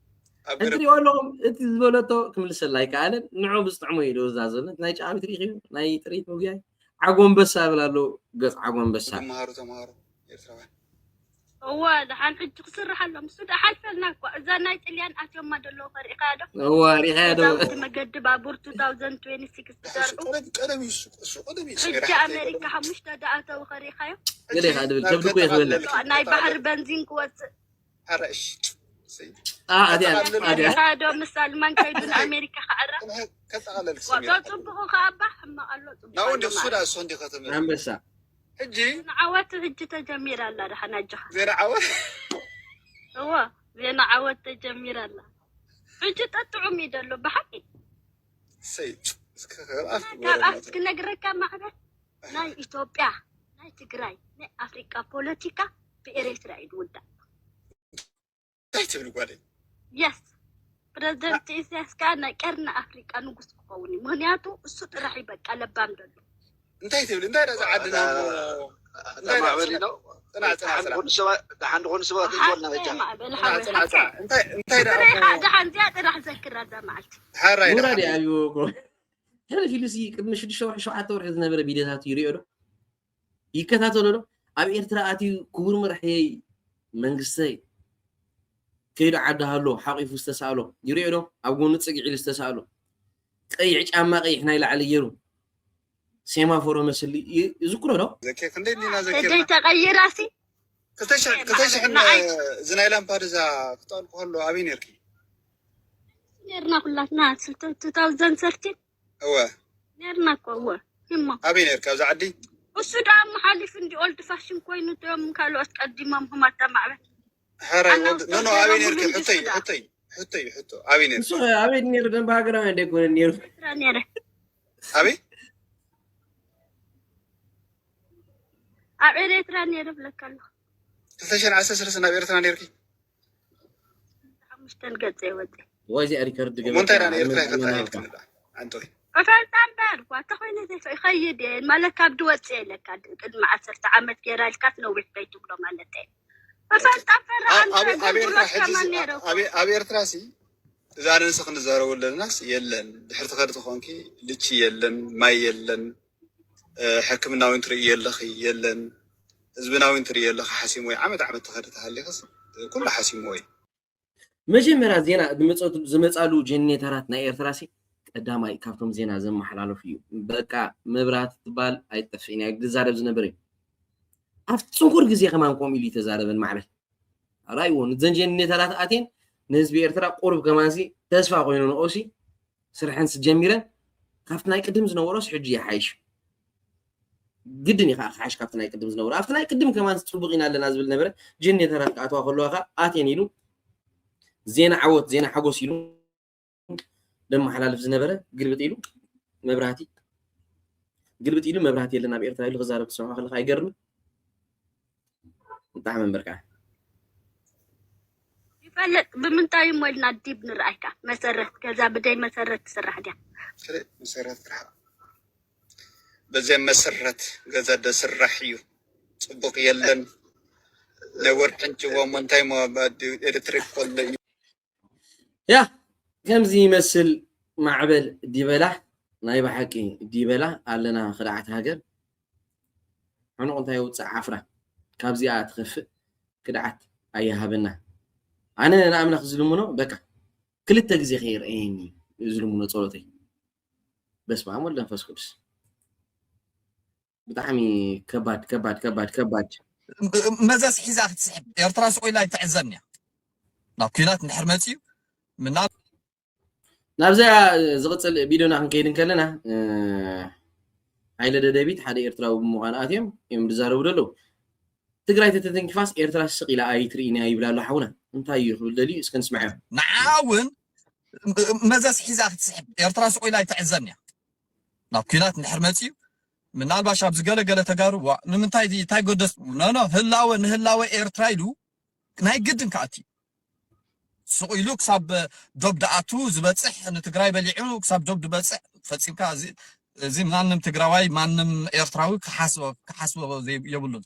ኣብ ገረብ። እንትሪኦ ኣለኹም፣ እቲ ዝበለቶ ክምልሰላ ኣይከኣለን። ንዑ ብዝጥዕሞ እዩ ደወዛ ዘሎ። ናይ ጨቓዊት ርኢኺ፣ ናይ ጥሪት ምግቢ። ዓጎንበሳ ይብል ኣሎ፣ ገጽ ዓጎንበሳ። ተምሃሩ፣ ተምሃሩ ኤርትራውያን። እወ፣ ደሓን ሕጂ ክስራሕ ኣሎ። ምስ ሱዳን ሓልፈልና እኮ። እዛ ናይ ጥልያን ኣትዮማ ደለዉ ከ ርኢኻያ ዶ? እወ፣ ሪኢኻያ ዶ? እዛ ውቲ መገዲ ባቡር two thousand twenty-six ደሓን እሱ ዝሰርሑ። ቀደም፣ ቀደም እዩ እሱ፣ እሱ ቀደም እዩ። ሕጂ ሰሚራ ሓፍተይ ኣሜሪካ ቀደም። ሓሙሽተ ደኣተው ከ ርኢኻዮ? ገለ ኢኻ ድብል፣ ናብ ከብዲ እኮ እየ ከጣቕለል፣ ክበልዕ። ናይ ባሕሪ ከጣቕለል። በንዚን ክወጽእ። ሓራሽ። አ፣ ኣድያ፣ ከጣቕለል። ኣድያ። ርኢኻዮ ዶ ምስ ኣልማን ከይዱ ንኣሜሪካ ክዕረቕ? ከጣቕለል ዋጋ ስሚራ። ጽቡቕ ከኣ እባ ሕማቕ ኣሎ፣ ጽቡቕ ናው ኣሎ እንዲ ማለት። ሱዳ እሱ እንዲ ከተመ። ኣንበሳ። ሕጂ ዜና ዓወት ሕጂ ተጀሚራ ኣላ፣ ደሓን ኣጆኻ። ዜና ዓወት? እወ፣ ዜና ዓወት ተጀሚራ ኣላ። ሕጂ ጠጥዑም እዩ ዘሎ፣ ብሓቂ። ሰይ፣ እስከ ከ-፣ ኣፍ ካብ ኣፍ ክነግረካ ማዕበል፣ ናይ ኢትዮጵያ፣ ናይ ትግራይ፣ ናይ ኣፍሪቃ ፖለቲካ ብኤርትራ እዩ ዝውዳእ። እንታይ ትብሊ ጓለይ? የስ። ፕረዚደንት ኢሳያስ ከኣ ናይ ቀርኒ ኣፍሪቃ ንጉስ ክኸውን እዩ። ምኽንያቱ እሱ ጥራሕ እዩ በቃ ለባም ዘሎ። እንታይ ትብሊ? እንታይ ደኣ ዝዓድና እሞ? እንታይ ደኣ ማዕበል ዝዓድና? ነው? ጽናዕ፣ ጽናዕ፣ ደሓን ጽናዕ። ዝኾኑ ሰባት፣ ደሓን ዝኾኑ ሰባት ኣሓ፣ ይኾንና በጃ። ማዕበል ጽናዕ፣ ሓወይ፣ ጽናዕ፣ ሓቀይ። ጽናዕ። እንታይ፣ እንታይ ደኣ እሞ? ደሓ፣ ደሓን እዚኣ ጥራሕ ዘክራ እዛ መዓልቲ። ሓራይ ደኣ ውራድ ሓቂ። እዩ እኮ። ሕልፍ ኢሉሲ ቅድሚ ሽዱሽተ ወርሒ፣ ሸውዓተ ወርሒ ዝነበረ ቪድዮታት ይሪኦ ዶ? ይከታተሎ ዶ? ኣብ ኤርትራ ኣትዩ ክቡር መራሕየይ መንግስተይ ከይዱ ዓዲ ሃሎ ሓቂፉ ዝተሳእሎ ይሪኦ ዶ? ኣብ ጎኑ ጽግዕ ኢሉ ዝተሳእሎ ቀይሕ ጫማ ቀይሕ ናይ ላዕሊ ገይሩ ሴማፎሮ መስሊ ይ-፣ ይዝክሮ ዶ? ዘኬ ክንደይ እንዲና ዘኬ? ተደይ ተቐይራሲ? ክልተ ሽሕ፣ ክልተ ሽሕ ንዓይ። እዚ ናይ ላምፓዱዛ ክጠልቁ ከሎ ኣበይ ነርኪ? ነርና ኩላትና፣ two thousand thirteen። እወ። ነርና እኮ፣ እወ። እሞ። ኣበይ ነርኪ? ኣብዚ ዓዲ? እሱ ደኣ ኣመሓሊፉ እንዲ ኦልድ ፋሽን ኮይኑ፣ እቶም ካልኦት ቀዲሞም ህማታ ማዕበል። ሕራይ ኣና ወድ-፣ ኖ፣ ኖ፣ ውስጥ ኣበይ ነርኪ? ገረሙ ሕቶይ፣ ብልጅ ሕቶይ፣ ሕቶይ፣ ሕቶ። ኣበይ ነርኪ? እሱ ኣበይ ነይሩ? ደንበ ሃገራውያን ደይኮነ ነይሩ። ኤርትራ ነይረ። ኣበይ? ኣብ ኤርትራ ነይረ ብለካ ኣለኹ። ክልተ ሽሕን ዓሰርተ ሰለስተን ኣብ ኤርትራ ነይርኪ? ሓሙሽተን ገጸ ይወጽእ። ወይ እዚኣ ሪከርድ እሞ እንታይ ገበርካ ደኣ ንኤርትራ ኣይመጽእና ይፈትሓ ኢልካ። ኢልክኒ ደኣ? ኣንቶይ። እፈልጣ እምበር፣ ዋ፣ እንተኾይነ ዘይፈ-፣ ይኸይድ እየ። ማለት ካብ ድወጽእ ኢለካ፣ ድ-፣ ቅድሚ ዓሰርተ ዓመት ገይራ ኢልካስ ነዊሕ ከይትብሎ ማለት እየ። እፈልጣ እምበር፣ ኣብ፣ ኣንተ ኣብ፣ ኣብ ኤርትራ ኣገልግሎት ሕጂ ከማን ሲ-፣ ነይረ እኮ። ኣብ፣ ኣብ ኤርትራ ሲ፣ እዛ ንንስ ክንዛረቡ ኣለናስ የለን። ድሕሪ ትኸዲ ተኾንኪ ልቺ የለን፣ ማይ የለን፣ እ፣ ሕክምና እውን ትርኢ የለኺ፣ የለን። ህዝብና እውን ትርኢ የለኺ፣ ሓሲምዎ እዩ። ዓመት ዓመት ትኸዲ ተሃሊኽስ፣ እ፣ ኩሉ ሓሲምዎ እዩ። መጀመርያ ዜና ዝመጸቱ-፣ ዝመጻሉ ጀኔተራት ናይ ኤርትራ ሲ ቀዳማይ ካብቶም ዜና ዘመሓላለፉ እዩ። በቃ መብራህቲ ትባል ኣይትጠፍእን እያ፣ ዝዛረብ ዝነበረ እዩ። ኣብቲ ጽንኩር ግዜ ከማን ከምኡ ኢሉ እዩ ተዛረበን ማዕበል። ራእይዎ፣ ንዘን ጀኔተራት ኣትየን ንህዝቢ ኤርትራ ቁሩብ ከማንሲ ተስፋ ኮይኑ ንኦሲ ስርሐን ስጀሚረን ካብቲ ናይ ቅድም ዝነበሮስ ሕጂ ይሓይሽ። ግድን እዩ ከዓ ክሓይሽ ካብቲ ናይ ቅድም ዝነበሮ። ኣብቲ ናይ ቅድም ከማን ጽቡቕ ኢና ኣለና ዝብል ነበረ። ጀኔተራት ክኣትዋ ከለዋ ከዓ ኣትየን ኢሉ ዜና ዓወት፣ ዜና ሓጎስ ኢሉ ደመሓላልፍ ዝነበረ ግልብጥ ኢሉ መብራህቲ፣ ግልብጥ ኢሉ መብራህቲ የለን ኣብ ኤርትራ ኢሉ ክዛረብ ትሰምዖ ከለኻ ኣይገርምን? ብጣዕሚ እምበርካ። ይፈልጥ ብምንታይ እሞ ኢልና ዲብ ንርኣይካ። መሰረት ገዛ ብደይ መሰረት ትስራሕ ድያ? ስለ መሰረት ትርሓቕ። በዘይ መሰረት ገዛ ደስራሕ እዩ። ጽቡቕ የለን። ናይ ወርቂ ዕንጭዋ እሞ እንታይ እሞ ኣብ ኤሌክትሪክ ከሎ እዩ። ያ ከምዚ ይመስል ማዕበል ዲበላ፣ ናይ ብሓቂ ዲበላ ኣለና ክድዓት ሃገር። ሕኑቕ እንታይ የውፅእ ዓፍራ፣ ካብዚኣ ትኸፍእ ክድዓት ኣይሃበና። ኣነ ንኣምላኽ ዝልምኖ በቃ ክልተ ግዜ ከይረኣየኒ ዝልምኖ ጸሎተይ። በስመ ኣብ ወወልድ ወመንፈስ ቅዱስ። ብጣዕሚ ከባድ ከባድ ከባድ ከባድ። መዘዝ ሒዛ ክትስሕብ ኤርትራ ስቕ ኢላ ኣይትዕዘብን እያ። ናብ ኲናት እንድሕር መፅዩ ምናብ ናብዛ ዝቕፅል ቪድዮና ክንከይድ እንከለና፣ እ፣ ሃይለ ደደቢት ሓደ ኤርትራዊ ብምዃን ኣትዮም እዮም ዝዛረቡ ዘለዉ። ትግራይ ተተተንኪፋስ ኤርትራ ስቕ ኢላ ኣይትርእን እያ ይብል ኣሎ ሓውና። እንታይ እዩ ክብል ደልዩ? እስከ ንስማዕ እዮም። ንዓ እውን መዘዝ ሒዛ ክትስሕብ ኤርትራ ስቕ ኢላ ኣይትዕዘብን እያ። ናብ ኲናት እንድሕር መፅዩ ምናልባሽ ኣብዚ ገለገለ ተጋሩ ዋ ንምንታይ እንታይ ጎደስ ኖኖ ህላወ ንህላወ ኤርትራ ኢሉ ናይ ግድን ክኣቲ እዩ። ስቕ ኢሉ ክሳብ ዶብ ድኣቱ ዝበፅሕ ንትግራይ በሊዑ ክሳብ ዶብ ዝበፅሕ ፈፂምካ እዚ- እዚ ማንም ትግራዋይ ማንም ኤርትራዊ ክሓስቦ ክሓስቦ ዘይ- የብሉን።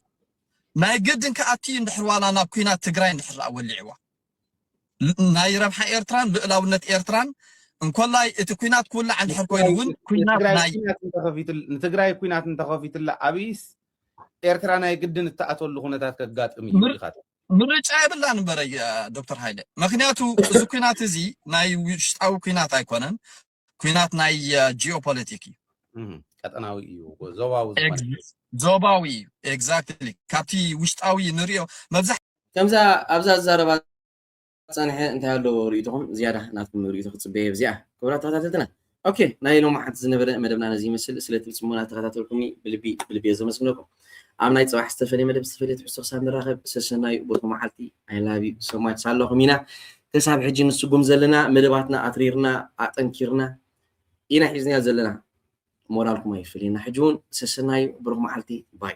ናይ ግድን ክኣቲ እንድሕር ዋላ ናብ ኲናት ትግራይ እንድሕር ደኣ ወሊዕዋ ል- ናይ ረብሓ ኤርትራን ልእላውነት ኤርትራን እንኮላይ እቲ ኲናት ክውላዕ እንድሕር ኮይኑ እውን ኲናት ንትግራይ ናይ ኲናት እንተኸፊትል- ንትግራይ ኲናት እንተኸፊትላ ኣብይስ ኤርትራ ናይ ግድን እትኣተሉ ኩነታት ከጋጥም እዩ ምር- ኢኻ። ምርጫ የብላን እምበረ ዶክተር ሃይለ። ምክንያቱ እዚ ኲናት እዚ ናይ ውሽጣዊ ኲናት ኣይኮነን፣ ኲናት ናይ ጂኦፖለቲክ እዩ። እህ፣ ቀጠናዊ እዩ፣ ዞባዊ ዝኾነ ኤግዝ- ዞባዊ እዩ። ኤግዛክትሊ ካብቲ ውሽጣዊ ንሪኦ መብዛሕ ከምዛ ኣብዛ ዘረባ ጸንሐ እንታይ ኣሎ ርእይቶኹም? ዝያዳ ናትኩም ርእይቶ ክጽበየ ብዚኣ። ክቡራት ተኸታተልትና፣ ኦኬ፣ ናይ ሎማዓንቲ ዝነበረ መደብና ነዚ ይመስል። ስለቲ ብጽሞና ተኸታተልኩምኒ ብልቢ ብልቢ እየ ዘመስግነኩም። ኣብ ናይ ጽባሕ ዝተፈለየ መደብ ዝተፈለየ ትሕዝቶ ክሳብ ንራኸብ ሰሰናዩ ብሩኽ መዓልቲ። I love you so much። ሳለኹም ኢና ክሳብ ሕጂ ንስጉም ዘለና መደባትና ኣትሪርና ኣጠንኪርና ኢና ሒዝናዮ ዘለና። ሞራልኩም ኣይፍልየና። ሕጂ እውን ሰሰናዩ ብሩኽ መዓልቲ። ባይ።